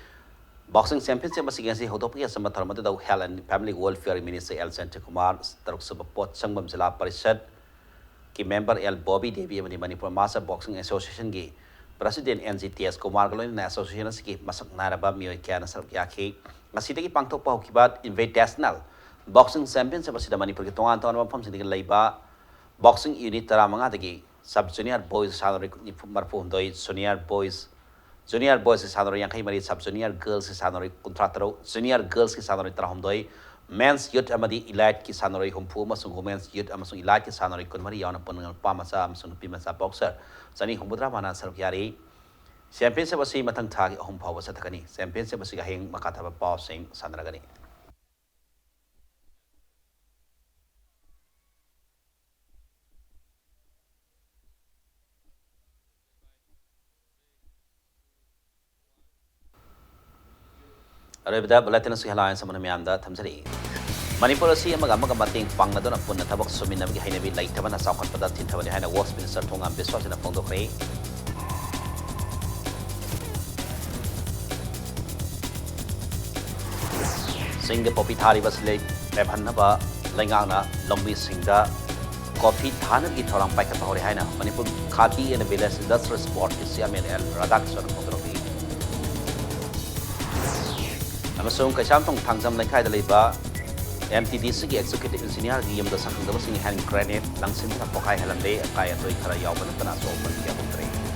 Boxing championship ꯑꯁꯤꯒꯤ ꯉꯁꯤ ꯍꯧꯗꯣꯛꯄꯒꯤ ꯑꯆꯝꯕ ꯊꯧꯔꯝ ꯑꯗꯨꯗ Health and Family Welfare Minister L Shantikumar, ꯇꯔꯨꯛ ꯁꯨꯕ ꯄꯣꯠꯁꯪꯕꯝ ꯖꯤꯂꯥ ꯄꯔꯤꯁꯠꯀꯤ member L ꯕꯣꯕꯤ ꯗꯦꯕꯤ ꯑꯃꯗꯤ Manipur Master Boxing Associationꯒꯤ president N G ꯇꯦꯖ ꯀꯨꯃꯥꯔꯒ ꯂꯣꯏꯅꯅ association ꯑꯁꯤꯒꯤ ꯃꯁꯛ ꯅꯥꯏꯔꯕ ꯃꯤꯑꯣꯏ ꯀꯌꯥꯅ ꯁꯔꯨꯛ ꯌꯥꯈꯤ꯫ ꯉꯁꯤꯗꯒꯤ ꯄꯥꯡꯊꯣꯛꯄ ꯍꯧꯈꯤꯕ Invitational Boxing Championship ꯑꯁꯤꯗ ꯃꯅꯤꯄꯨꯔꯒꯤ ꯇꯣꯉꯥꯟ ꯇꯣꯉꯥꯟꯕ ꯃꯐꯝꯁꯤꯡꯗꯒꯤ ꯂꯩꯕ Boxing unit ꯇꯔꯥꯃꯉꯥꯗꯒꯤ sub junior boys ꯁꯥꯟꯅꯔꯣꯏ ꯅꯤꯐꯨ, ꯃꯔꯤꯐꯨꯍꯨꯝꯗꯣꯏ, junior boys, junior boys ꯀꯤ ꯁꯥꯟꯅꯔꯣꯏ ꯌꯥꯡꯈꯩ ꯃꯔꯤ, sub junior girls ꯀꯤ ꯁꯥꯟꯅꯔꯣꯏ ꯀꯨꯟꯊ꯭ꯔꯥ ꯇꯔꯨꯛ, junior girls ꯀꯤ ꯁꯥꯟꯅꯔꯣꯏ ꯇꯔꯥꯍꯨꯝꯗꯣꯏ, men's youth ꯑꯃꯗꯤ elite ꯀꯤ ꯁꯥꯟꯅꯔꯣꯏ ꯍꯨꯝꯐꯨ ꯑꯃꯁꯨꯡ women's youth ꯑꯃꯁꯨꯡ elite ꯀꯤ ꯁꯥꯟꯅꯔꯣꯏ ꯀꯨꯟꯃꯔꯤ ꯌꯥꯎꯅ ꯄꯨꯟꯅ ꯅꯨꯄꯥ ꯃꯆꯥ ꯑꯃꯁꯨꯡ ꯅꯨꯄꯤ ꯃꯆꯥ boxer ꯆꯅꯤ ꯍꯨꯝꯐꯨꯇꯔꯥ ꯃꯉꯥꯅ ꯁꯔꯨꯛ ꯌꯥꯔꯤ꯫ Championship ꯑꯁꯤ ꯃꯊꯪ ꯊꯥꯒꯤ ꯑꯍꯨꯝ ꯐꯥꯎꯕ ꯆꯠꯊꯒꯅꯤ꯫ Championship ꯑꯁꯤꯒ ꯍꯌꯦꯡ ꯃꯈꯥ ꯇꯥꯕ ꯄꯥꯎꯁꯤꯡ ꯁꯥꯟꯅꯔꯒꯅꯤ꯫ ꯑꯔꯣꯏꯕꯗ bulletin ꯑꯁꯤ headlines ꯑꯃꯅ ꯃꯤꯌꯥꯝꯗ ꯊꯝꯖꯔꯤ꯫ ꯃꯅꯤꯄꯨꯔ ꯑꯁꯤ ꯑꯃꯒ ꯑꯃꯒ ꯃꯇꯦꯡ ꯄꯥꯡꯅꯗꯨꯅ ꯄꯨꯟꯅ ꯊꯕꯛ ꯁꯨꯃꯤꯟꯅꯕꯒꯤ ꯍꯩꯅꯕꯤ ꯂꯩꯇꯕꯅ ꯆꯥꯎꯈꯠꯄꯗ ꯊꯤꯟꯊꯕꯅꯤ ꯍꯥꯏꯅ Works Minister ꯊꯣꯉꯥꯝ ꯕꯤꯁ꯭ꯋꯥꯁꯅ ꯐꯣꯡꯗꯣꯛꯈ꯭ꯔꯦ꯫ ꯆꯤꯡꯗ ꯄꯣꯄꯤ ꯊꯥꯔꯤꯕ ꯑꯁꯤ ꯂꯦꯞꯍꯟꯅꯕ ꯂꯩꯉꯥꯛꯅ ꯂꯝꯕꯤꯁꯤꯡꯗ ꯀꯣꯐꯤ ꯊꯥꯅꯕꯒꯤ ꯊꯧꯔꯥꯡ ꯄꯥꯏꯈꯠꯄ ꯍꯧꯔꯦ ꯍꯥꯏꯅ Manipur khadi and Villages Industries Board ꯀꯤ chairman ꯑꯦꯜ ꯔꯥꯙꯥꯀ꯭ꯔꯤꯁꯅꯅ ꯐꯣꯡꯗꯣꯔꯛꯂꯤ꯫ ꯑꯃꯁꯨꯡ ꯀꯩꯁꯥꯝꯊꯣꯡ ꯊꯥꯡꯖꯝ ꯂꯩꯀꯥꯏꯗ ꯂꯩꯕ M T D C ꯒꯤ executive engineer ꯒꯤ ꯌꯨꯝꯗ ꯁꯛꯈꯪꯗꯕꯁꯤꯡꯅ hand grenade ꯂꯪꯁꯤꯟꯗꯨꯅ ꯄꯣꯈꯥꯏꯍꯜꯂꯝꯂꯦ꯫ ꯑꯀꯥꯏ ꯑꯇꯣꯏ ꯈꯔ ꯌꯥꯎꯕ ꯅꯠꯇꯅ ꯑꯁꯣꯛ ꯑꯄꯟ ꯌꯥꯎꯔꯝꯗ꯭ꯔꯦ꯫